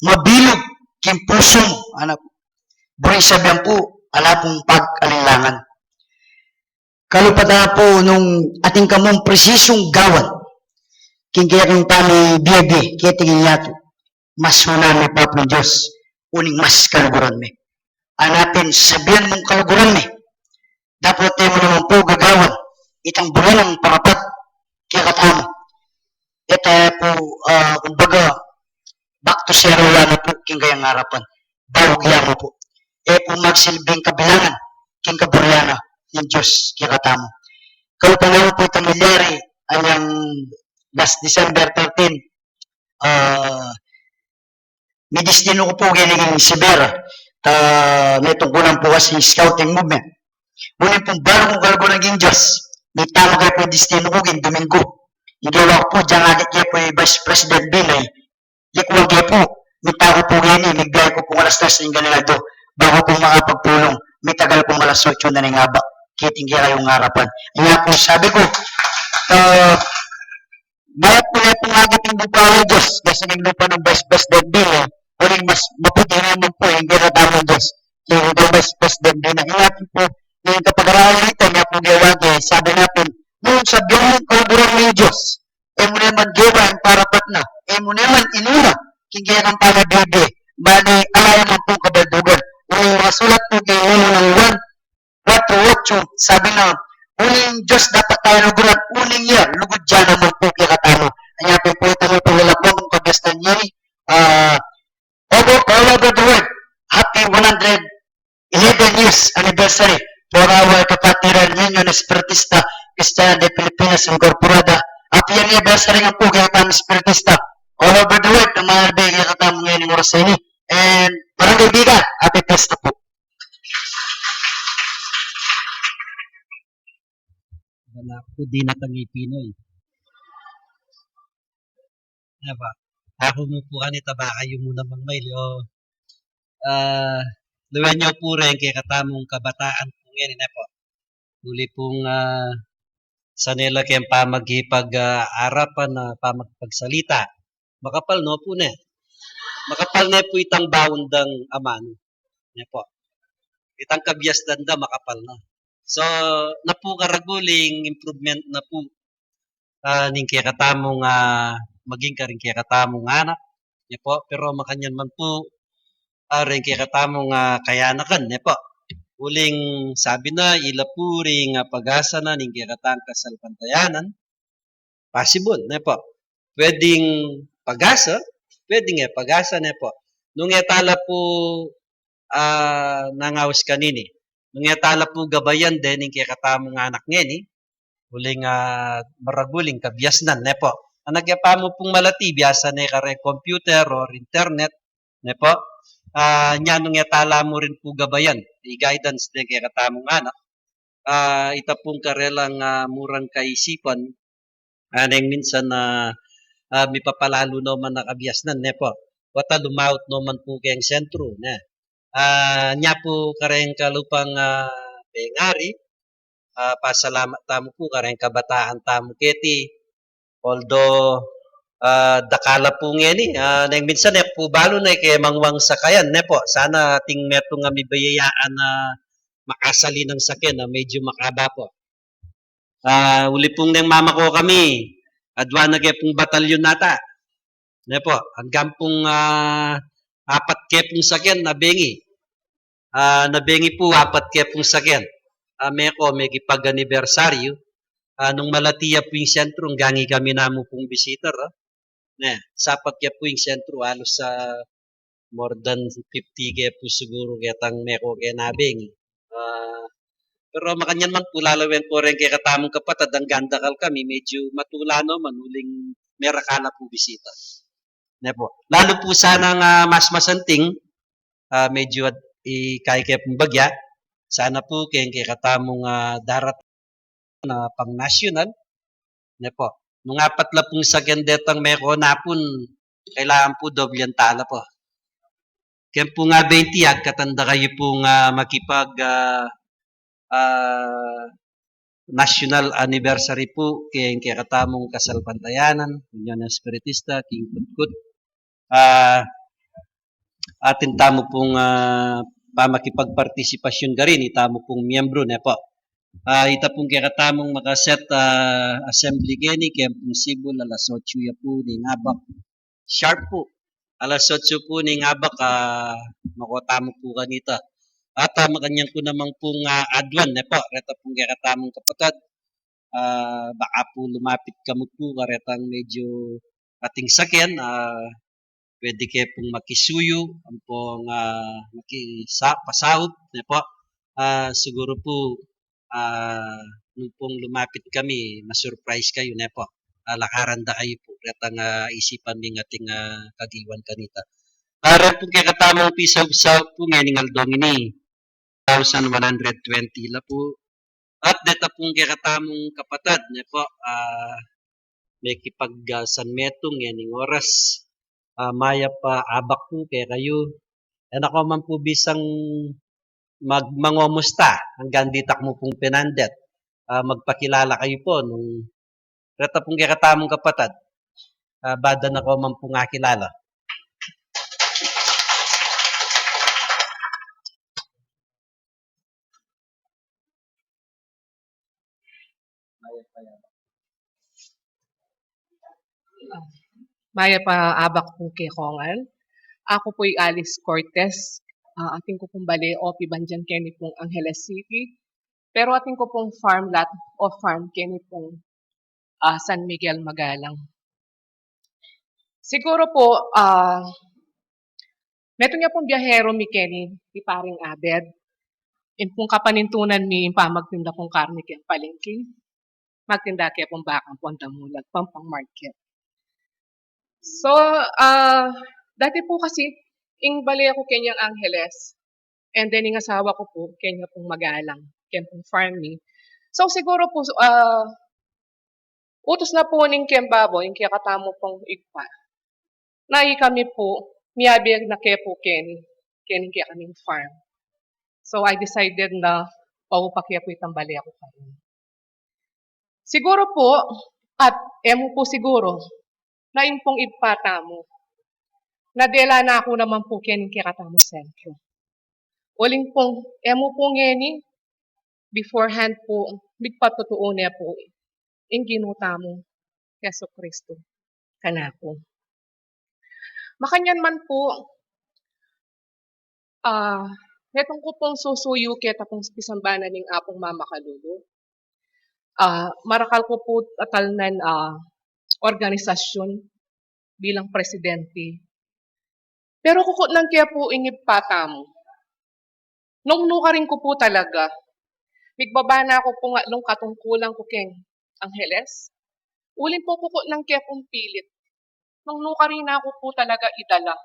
mabilug king pusu mu, anak, buri sabian pu, ala pung pag-alinlangan. Kalupa ta pu nung atin kamung presisung gawan, king kekang pamibie-bie keti king yatu. Mas una mi pa pu ing Dios, uling mas kaluguran mi. Anapin, sabian mung kaluguran mi. Dapot e mu naman pu gagawan itang buri nang parapat kekatamu. Ita pu, ah, kumbaga, back to zero ya na pu king kayang arapan. Baug ya mu pu. E pu magsilbing kabilangan king kaburian na ning Dios kekatamu. Kalupa na pu itang milyari anyang last December thirteen, ah, midistinu ku pu keni king Sibera, ta mitungkulan pu kasi scouting movement. Ngunit pu balu kung kaluguran king Dios, mitamu ke pu distinu ku king Domingo. Ing gewa ku pu, dinan ke pu i Vice President Binay, likuan ke pu, mitamu pu keni, migbiahe ku pu alas tres ning ganang aldo, bago pu makapagpulung, mitagal pu alas otso na ning aba, keti ing kekayung arapan. Anya pu sabi ku, ah, mayap pu ne pung agiting lupa ning Dios, kasi ning lupa nang Vice President Binay, uling mas maputi naman pu ing kekatamung Dios keti king Vice President Binay. Anya pu, ing kapag-aralan nita, anya pu gewa ke, sabi na pu, nung sabian mung kaluguran ning Dios, e mu ne man gewa ing parapat na, e mu ne man inuna king kekang pamibie-bie, bale ala ya man pung kabaldugan. Uling masulat pu king Unang Juan kuwatro otso, sabi na, uling Dios dapat tayu luguran, uling iya lugud ya naman pu kekatamu. Anya pu, ita mu pu, lalakwan kung kabiasnan ngeni, ah, over, all over the world, happy one hundred eleven years anniversary for our kapatiran Union Espiritista Kristiana de Pilipinas Incorporada. Happy anniversary ngan pu kekatamu Espiritista all over the world, a manalbe kekatamu ngeni ning oras a ini. And Barangay Bicol, happy fiesta pu. Bala ku di na tangi Pinoy. Diba? Aku mu pu kanita, baka yu mu namang mailyu. Ah, luwen yu pu reng kekatamung kabataan pu ngeni, ne pu. Uli pung, ah, sanela keng pamagkipag, ah, arapan, ah, pamagpagsalita. Makapal no pu ne. Makapal ne pu itang baun dang amanu. Ne pu. Itang kabiasnan da makapal na. So, na pu karagul ing improvement na pu, ah, ning kekatamung, ah, maging karing kekatamung anak. Ne pu, pero makanyan man pu, ah, reng kekatamung, ah, kayanakan, ne pu. Uling sabi na, ila pu ring, ah, pag-asa na ning kekatang kasalpantayanan. Possible, ne pu. Pwedeng pag-asa, pwedeng e pag-asa, ne pu. Nung e tala pu, ah, nangaus kanini. Nung e tala pu gabayan de ning kekatamung anak ngeni, uling, ah, maragul ing kabiasnan, ne pu. Nung e pa mu pung malati, biasa ne kareng computer or internet, ne pu. Ah, nya nung e tala mu rin pu gabayan, i-guidance de ing kekatamung anak. Ah, ita pung karelang, ah, murang kaisipan, ah, neng minsan, ah, ah, mipapalalu no man a kabiasnan, ne pu. Wata lumaut no man pu keng sentru, ne. Ah, nya pu kareng kalupang, ah, pengari, ah, pasalamat tamu pu kareng kabataan tamu keti. Although, ah, dakal la pu ngeni, ah, neng minsan e ku pu balu ne ke mangwang sakayan, ne pu. Sana ating metung a mibayayaan a makasali nang sakyan a medyu makaba pu. Ah, uli pung neng mama ko kami, adwa na ke pung batalyon nata. Ne pu, anggang pung, ah, apat ke pung sakyan a bengi. Ah, nabengi pu, apat ke pung sakyan. Ah, meko, megipag-anibersaryu. Ah, nung malati ya pu ing sentru, anggang ikami namu pung bisita, ah. Ne, sapat ke pu ing sentru, alus sa more than fifty ke pu siguru ketang meko ke nabengi. Ah, pero makanyan man pu, lalawen ko reng kekatamung kapatad, anggang dakal kami, medyu matula no man, uling merakal la pu bisita. Ne pu. Lalu pu sana nga mas masanting, ah, medyu at-, ikaike pung bagya, sana pu keng kekatamung, ah, darat na pang-nasyonal, ne pu. Nung apat la pung sakyan detang meko napun, kailangan pu doble ang tala pu. Keng pu nga baynti, agkatan da kayu pung, ah, makipag, ah, ah, national anniversary pu keng kekatamung kasalpantayanan, Union Espiritista, king Kutkut. Ah, atin tamu pung, ah, pamakipagpartisipasyun karin, itamu pung miyembru, ne pu. Ah, ita pung kekatamung makaset, ah, assembly keni, keng pung sibul, alas otso ya pu ning abak. Sharp pu. Alas otso pu ning abak, ah, mako tamu pu kanita. At, ah, makanyan ku naman pung, ah, aduan, ne pu, reta pung kekatamung kapatad. Ah, baka pu lumapit kamu pu, karetang medyo ating saken, ah, pwede ke pung makisuyu, ampong, ah, makisa-, pasaup, ne pu. Ah, siguru pu, ah, nung pung lumapit kami, ma-surprise kayu, ne pu. Ah, lakaran da kayu pu, retang, ah, isipan mi ating, ah, kagiwan kanita. Ah, reta pung kekatamung pisaup-saup pu ngening aldong ini, thousand one hundred twenty la pu. At deta pung kekatamung kapatad, ne pu, ah, mekipag, ah, San Metung ngening oras. Ah, mayap a abak pu kekayu. E na ko man pu bisang mag-, mangomusta, anggang ditak mu pung pinandet. Ah, magpakilala kayu pu nung reta pung kekatamung kapatad. Ah, bada na ko man pung akilala. Mayap a abak pu kekongan. Aku pu i Alice Cortez. Ah, atin ku pung bale, O P Bandian keni pung Angeles City. Pero atin ku pung farm lot o farm keni pung, ah, San Miguel Magalang. Siguru pu, ah, metung ya pung biyaheru mi keni i Paring Abed. Ing pung kapanintunan mi, ing pamagtinda kung karni keng palengke. Magtinda ke pung bakang pung damulag, pampang market. So, ah, dati pu kasi, ing bale ku kenyang Angeles, and then ing asawa ku pu, kenya pung Magalang, keng pung farm mi. So, siguru pu, ah, utus na pu ning keng babo, ing kekatamu pung ibpa, na ikami pu, miyabe na ke pu keni, keni kekaming farm. So, I decided na paupa ke pu itang bale ku karin. Siguru pu, at e mu pu siguru, na ing pung ibpa tamu, nadela na ku naman pu keni kekatamung sentro. Uling pung, e mu pu ngeni, beforehand pu, migpatutu ne pu ing Ginu tamung Jesucristo kanaku. Makanyan man pu, ah, metung ku pung susuyu keta pung pisambanan ning Apung Mamakalulu. Ah, marakal ku pu atalnan, ah, organisasyun bilang presidente. Pero kukutnan ke pu ing ibpa tamu. Nung nukarin ku pu talaga, migbaba na ku pu nga nung katungkulan ku keng Angeles. Uling pu kukutnan ke pung pilit. Nung nukarin na ku pu talaga idala.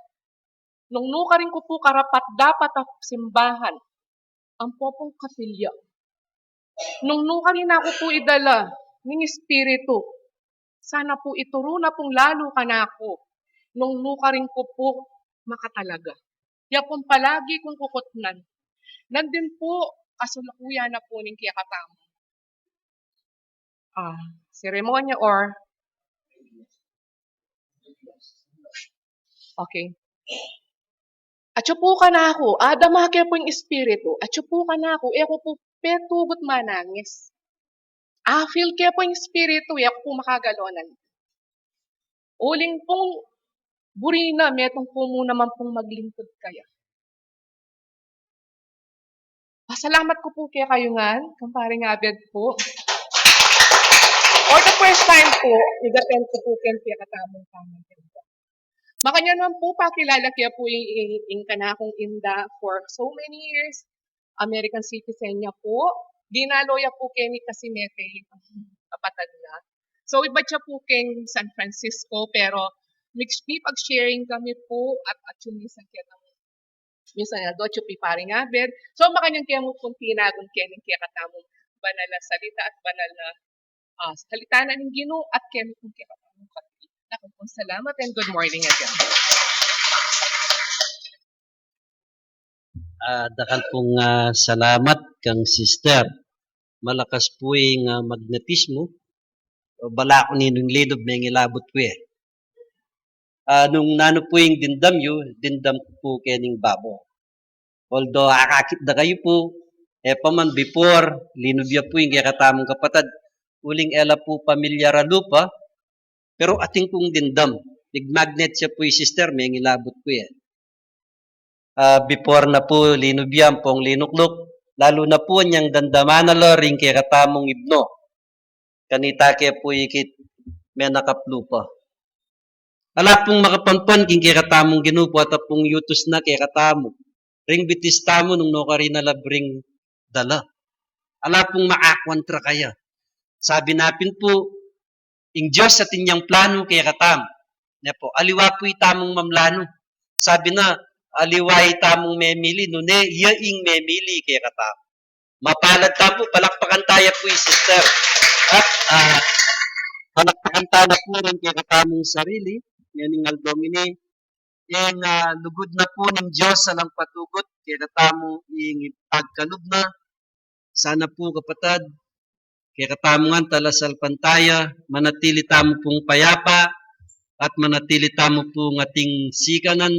Nung nukarin ku pu karapat-dapat a simbahan, ampo pung kapilya. Nung nukarin na ku pu idala ning Espiritu, sana pu ituru na pung lalu kanaku, nung nukarin ku pu makatalaga. Ya pung palagi kung kukutnan. Nandin pu, kasulakuyan na pu ning kekatamu, ah, seremonya or, okay. Atyu pu kanaku, adama ke pu ing Espiritu, atyu pu kanaku, e ku pu petugut manangis. A-feel ke pu ing Espiritu, e ku pu makagalanan. Uling pung buri na, metung pu mu naman pung maglingkud kaya. Pasalamat ku pu kekayu ngan, Kumpareng Abed pu. For the first time pu, nag-attend ku pu keng kekatamung pamagtinda. Makanyan man pu, pakilala ke pu ing, ing, ing kanakung inda for so many years. American citizen ya pu. Dinalo ya pu keni kasi mete, kapatad na. So, ibat ya pu keng San Francisco, pero mix, mipag-sharing kami pu at, at yung minsan kaya Minsan nga, docu pi Paring Abed. So, makanyan ke mu pung tinagun keni kekatamung banal a salita at banal a, ah, salita na ning Ginu at keni pung kekatamung kapatid. Dakal pung salamat and good morning again. Ah, dakal pung, ah, salamat kang sister. Malakas pu ing, ah, magnetismo. Balaku ninung linub mengilabut ku e. Ah, nung nanu pu ing dimdam yu, dimdam ku pu kening babo. Although akakit da kayu pu, E pa man before, linubya pu ing kekatamung kapatad, uling e la pu pamilyar a lupa, pero atin kung dimdam, mig-magnet ya pu i sister, mengilabut ku ya. Ah, before na pu linubya ampong linukluk, lalu na pu anyang damdaman na la ring kekatamung ibnu. Kanita ke pu ikit menakap lupa. Ala pung makapanpan king kekatamung Ginu, pota pung yutus na kekatamu. Ring bitis tamu nung nukarin na la ring dala. Ala pung maakwan trakaya. Sabi na pin pu, ing Dios atin yang planu kekatamu. Ne pu, aliwa pu itamung mamlanu. Sabi na, aliwa itamung memili, nune, iya ing memili kekatamu. Mapalad tamu, palakpakan taya pu i sister. At, ah, palakpakan taya pu rin kekatamung sarili, ngening aldong ini, ing, ah, lugud na pu ning Dios alang patugut kekatamu ing pagkalub na. Sana pu kapatad, kekatamu ngan talasalpantaya, manatili tamu pung payapa, at manatili tamu pung ating sikanan,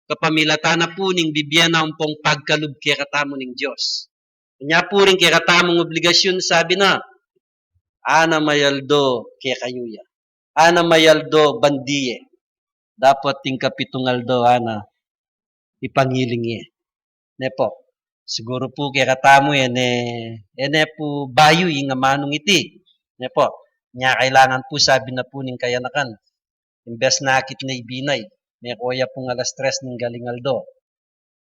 kapamilatan na pu ning bibie na ampong pagkalub kekatamu ning Dios. Anya pu ring kekatamung obligasyun, sabi na, ana mayaldo kekayu ya. Ana mayaldo bandi ye. Dapat ing kapitung aldo, ana ipangiling ye. Ne pu. Siguru pu kekatamu, e ne, e ne pu bayu ing amanung iti. Ne pu. Nya kailangan pu, sabi na pu ning kayanakan, imbes na akit na ibinay, mekuya pung alas tres ning galing aldo.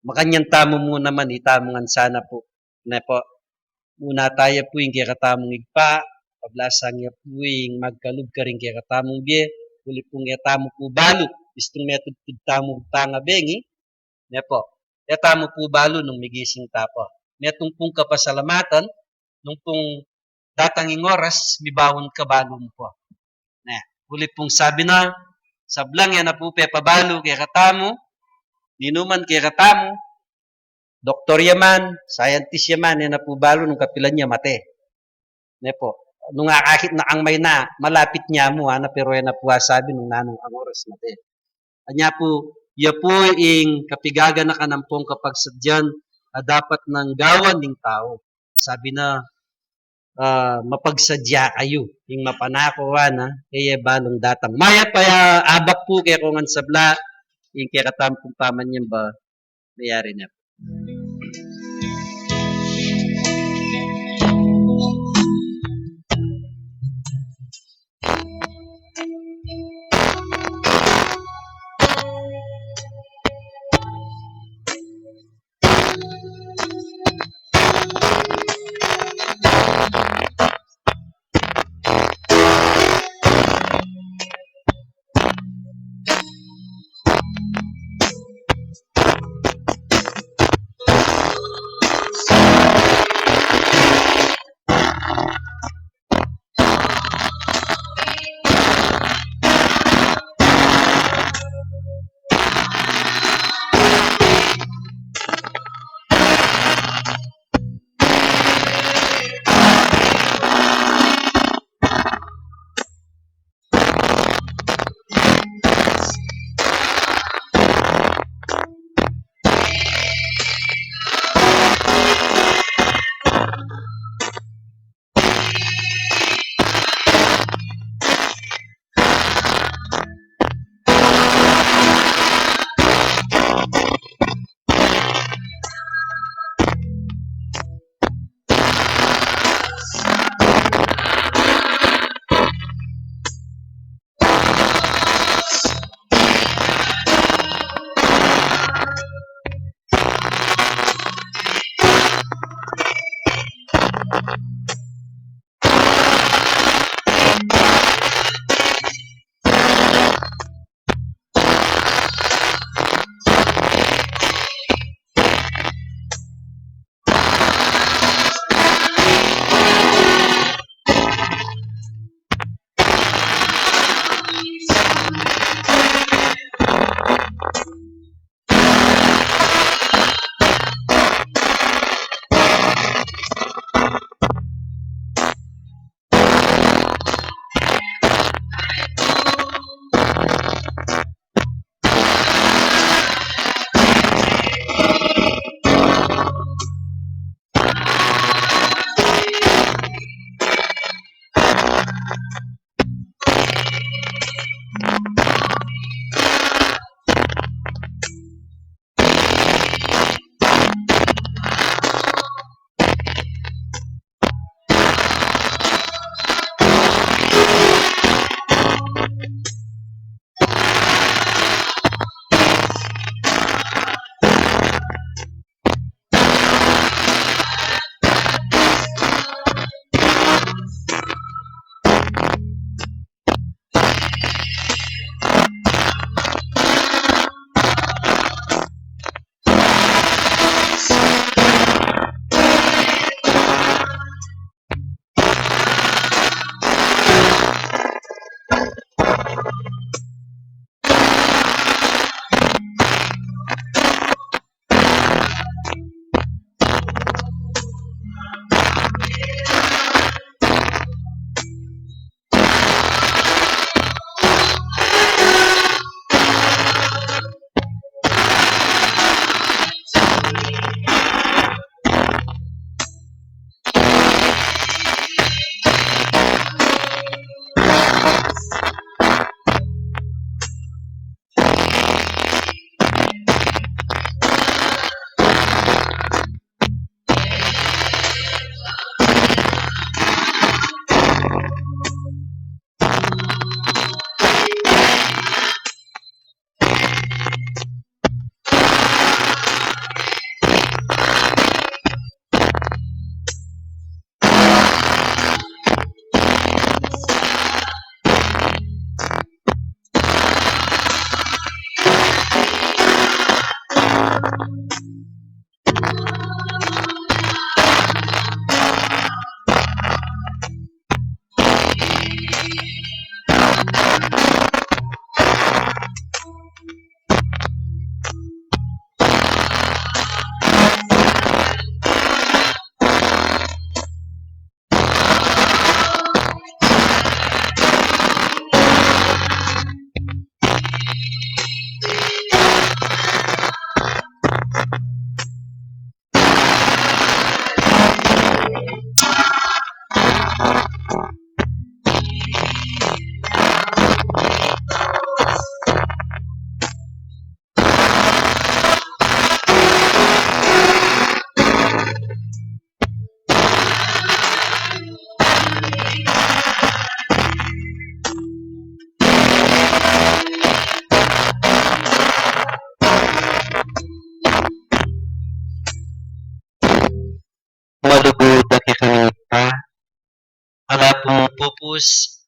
Makanyan tamu mu naman, itamu ngan sana pu. Ne pu. Muna taya pu ing kekatamung Ibpa, pablasang ya pu ing magkalub karing kekatamung bie, uli pung e tamu pu balu, bistung metudtud tamu pangabengi, ne pu. E tamu pu balu nung migising ta pu. Metung pung kapasalamatan, nung pung datang ing oras, mibaun ka balu mu pu. Ne, uli pung sabi na, sablang e na pu pepabalu kekatamu, ninuman kekatamu, doktor ya man, scientist ya man, e na pu balu nung kapilan ya mate. Ne pu, nung akakit na kang maina, malapit ne mu, ana, pero e na pu asabi nung nanung kang oras mate. Anya pu, ya pu ing kapigaganakan ampong kapagsadyan a dapat nang gawan ning tau. Sabi na, ah, mapagsadya kayu, ing mapanako, ana, e ye balung datang. Mayap a abak pu kekongan sabla, ing kekatamung pamanyamba, mayari na.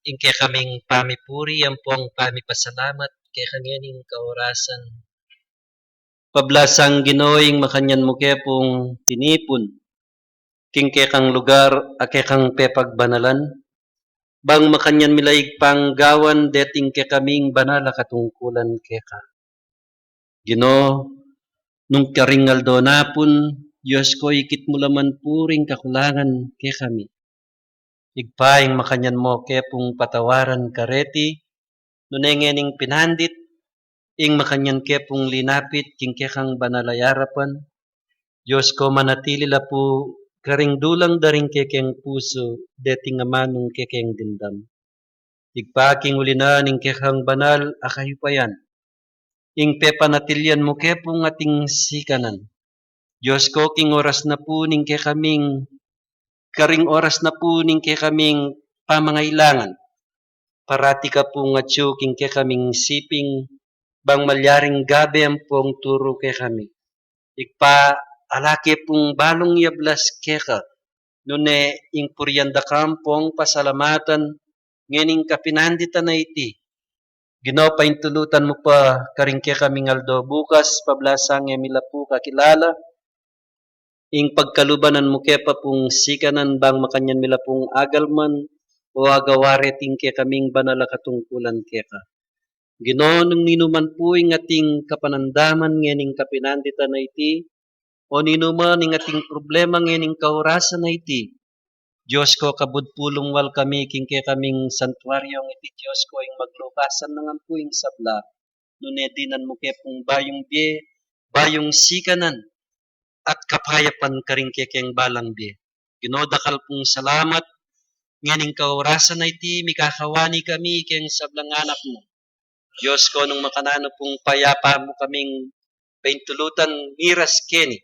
Ing kekaming pamipuri ampong pamipasalamat keka ngening kaorasan. Pablasang Ginu, ing makanyan mu ke pung tinipun king kekang lugar a kekang pepagbanalan, bang makanyan mi la igpang gawan deting kekaming banal a katungkulan keka. Ginu, nung karing aldo na pun, Dios ko, ikit mu la man pu ring kakulangan kekami. Ibpa, ing makanyan mu ke pung patawaran kareti, nune ngening pinandit, ing makanyan ke pung linapit king kekang banal a arapan. Dios ko, manatili la pu karing dulang da ring kekeng pusu deting amanung kekeng dimdam. Ibpa, king uli na ning kekang banal a kayupayan, ing pepanatilian mu ke pung ating sikanan. Dios ko, king oras na pu ning kekaming, karing oras na pu ning kekaming pamangailangan, parati ka pung atyu king kekaming siping, bang malyaring gabe ampong turu kekami. Ibpa, ala ke pung balung yablas keka, nune ing purian da ka ampong pasalamatan ngening kapinanditan a iti. Ginu, paintulutan mu pa karing kekaming aldo bukas, pablasang e mi la pu kakilala, ing pagkalubanan mu ke pa pung sikanan bang makanyan mi la pung agalman o agawa reting kekaming banal a katungkulan keka. Ginu, nung ninuman pu ing ating kapanandaman ngening kapinanditan a iti, o ninuman ing ating problema ngening kaorasan a iti, Dios ko, kabud pu lumwal kami king kekaming santuaryong iti, Dios ko, ing maglukasan na ngan pu ing sabla, nune dinan mu ke pung bayung bie, bayung sikanan, at kapayapan karing kekeng balang bie. Ginu, dakal pung salamat ngening kaorasan a iti, mikakawani kami keng sablang anak mu. Dios ko, nung makananu pung payapa mu kaming paintulutan miras keni,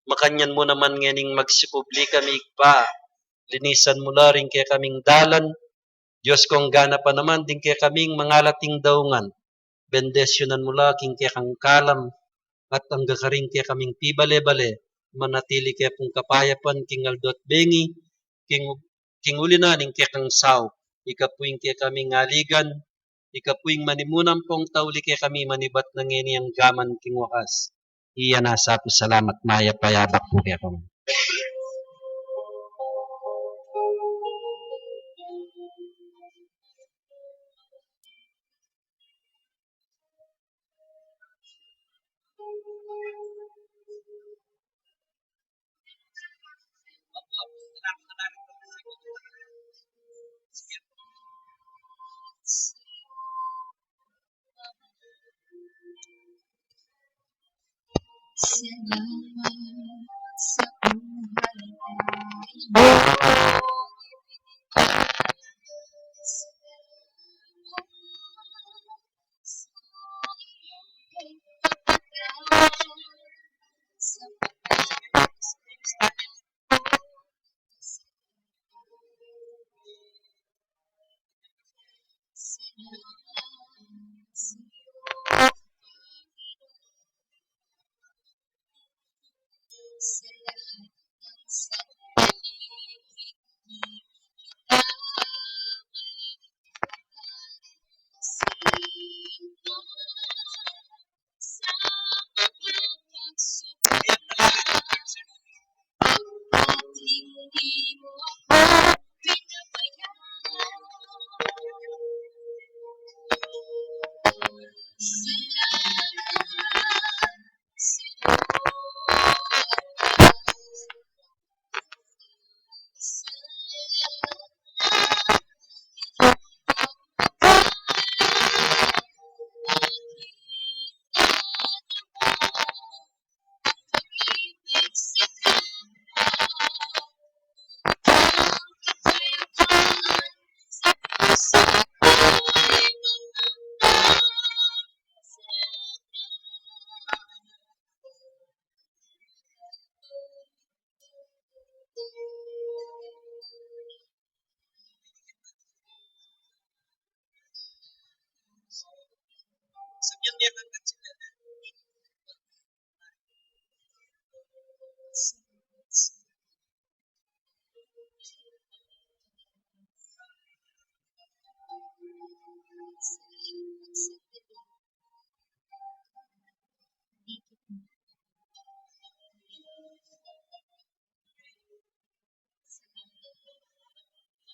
makanyan mu naman ngening magsikubli kami, Ibpa. Linisan mu la ring kekaming dalan, Dios ko, nggana pa naman ding kekaming mangalating daungan. Bendisyunan mu la king kekang kalam, at angga karing kekaming pibale-bale, manatili ke pung kapayapan king aldo at bengi, king, king uli na ning kekang saup. Ika pu ing kekaming aligan, ika pu ing manimuna ampong tauli kekami manibat na ngeni anggaman king wakas. Iya na sa pu, salamat, mayap a yabak pu kekayu.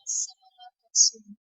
sa mga pagsunod.